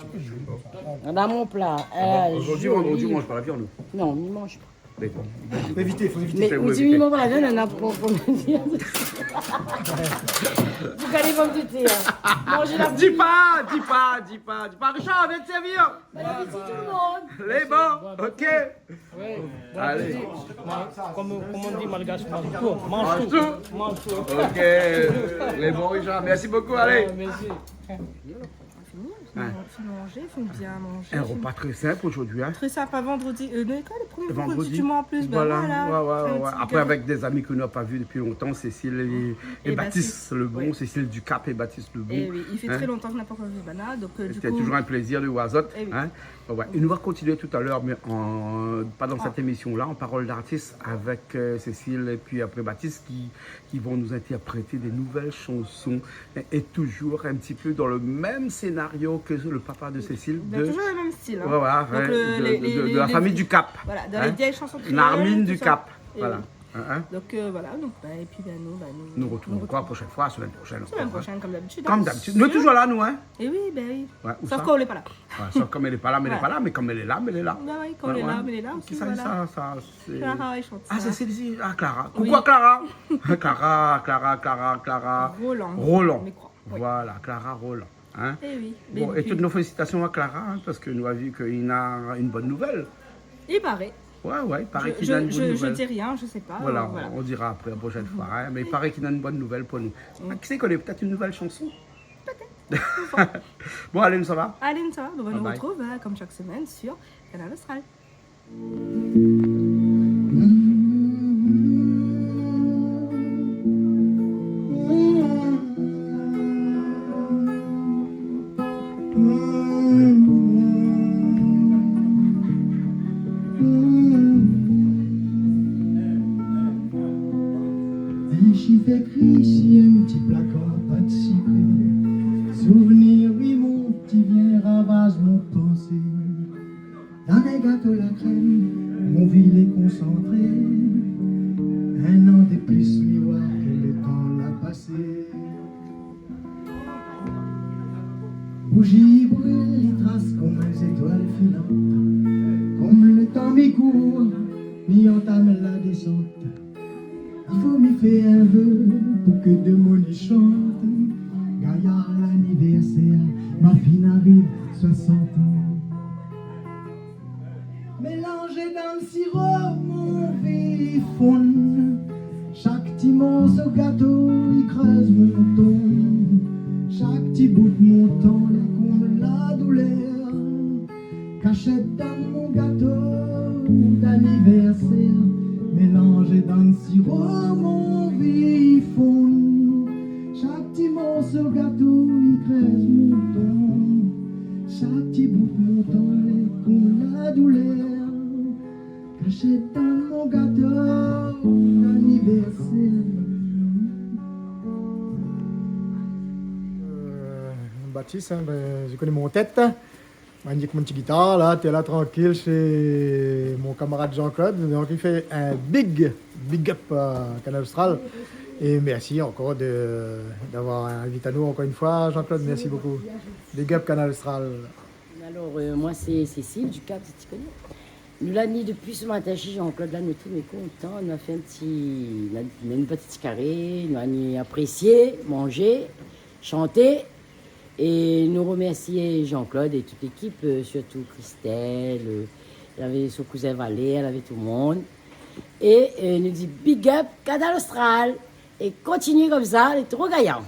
Voilà mon pla. Bon, euh, zordi, zordi, ou manz pa la viann, ou ? Non, mi manz pa. Mé bon. Fo évité, fo évité. Mé ou di mi manz pa la viann, néna pou, pou mi dir. Boukané pom de tèr. Manz la... Di pa, di pa, di pa, di pa. Richard, vien te sèrvir. Bon appétit tout le monde. Lé bon, ok. Ouais. Allez. Bon appétit. Comme, comme on dit, malgache, mange tout. Mange tout. Mange tout. Ok. Lé bon, Richard. Merci beaucoup, allez. Ouais, merci. Fini, fini manzé, fo bien manzé. Un repas très simple aujourd'hui, hein. Très simple, un vendredi, euh, non, le premier vendredi du mois en plus, ben voilà. Voilà. Ouais, ouais, ouais, ouais. Après, avec des amis que nou la pa vu depuis longtemps, Cécile et, et Baptiste Lebon, ouais. Cécile Ducap et Baptiste Lebon. Eh oui, i fé très longtemps ke nou la pa vu banna, donc, euh, du coup, c'était toujours un plaisir de voir zot, hein. Eh oui. Ouais, ouais. É nou va continuer tout à l'heure, mais en, pas dans cette émission-là, en parole d'artiste avec, euh, Cécile et puis après Baptiste qui, qui vont nous interpréter des nouvelles chansons et, et toujours un petit peu dans le même scénario que le papa de Cécile. Ben, toujours le même style, hein. Ouais, voilà, donc, hein, euh, de, les, de, les, de la famille Ducap, voilà, dans les vieilles chansons créoles, tout ça. Narmine Ducap, voilà. Et oui. Hein, hein. Donc, euh, voilà, donc, bah, et puis, bah, nous, bah, nous, nou retrouv ankor la prochaine fois, semaine prochaine, hein. Semaine prochaine, comme d'habitude, hein. Comme d'habitude. Nou lé toujours la, nou, hein. Eh oui, ben oui. Ouais, ou sa ? Sauf kan lé pa la. Ouais, sauf kan lé pa la, mé lé pa la, mé kan lé la, mé lé la. Bah oui, kan lé la, mé lé la aussi, voilà. Kisa i sa, sa, sé... Clara i shant sa. Ah, sé, sé, sé, ah, Clara. Oui. Coucou à Clara. Clara, Clara, Clara, Clara. Roland. Roland. Mi kroi. Oui. Voilà, Clara Roland. Hein ? Eh oui. Bon, et toutes nos félicitations à Clara, hein, parce que nou la vu ke li na une bonne nouvelle. Il paraît. Ouais, ouais, il paraît qu'il a une bonne nouvelle. Je, je, je dis rien, je sais pas, euh, voilà. Voilà, on dira après, la prochaine fois, hein, mais il paraît qu'il a une bonne nouvelle pour nous. Mm. Ah, qui sait, il connaît peut-être une nouvelle chanson. Peut-être. Bon, allez, nou sava. Allez, nou sava. Bye bye. Donc, on se retrouve, hein, comme chaque semaine sur Kanal Austral. In shif ékri si in ti plakar, pa de sikré. Souvenir i mont, i vien, ravaz mon pansé. Dan in gato lakrèm, mon vi lé konsantré. In an de plis, mi oi ke le tan la pasé. Bouzi i bril, i tras konm in zétoil filant. Konm le tan mi kour, mi antam la désant. I fo mi fé in vé pou ke demoun i shant. Gayar lanivèrsèr, ma fine ariv soisant an. Mélanzé dan le siro, mon vi i fonn. Shak ti morso gato i krèz mon tonm. Shak ti bout mon tan lé konm la doulèr. Kashèt dan mon gato d'anivèrsèr, mélanzé dan siro, mon vi i fonn. Shak ti morso gato i krèz mon tonm. Shak ti bout mon tan lé konm la doulèr. Kashèt dan mon gato d'anivèrsèr. Euh, Baptiste, hein, ben, je connais mon tête. Moin ni mon ti gitar la, té la trankil shé mon kamarad Jean-Claude, donk li fé in big, big up à Kanal Austral. É mèrsi ankor de, d'avoir invit anou ankor in foi, Jean-Claude. Mèrsi bokou. Big up Kanal Austral. Alor, euh, moin sé Cécile du Cap, si ti koné. Nou la ni dopi se matin shé Jean-Claude, la nou lé tré kontan, nou la fé in ti, nou la, nou la ni parti ti karé, nou la ni aprésié, manzé, shanté, é nou remèrsi Jean-Claude é tout lékip, euh, sirtou Christelle, euh, lavé son kouzin Valère, lavé tout le monde. É, euh, nou di big up Kanal Austral, é kontinié konmsa, lé tro gayar.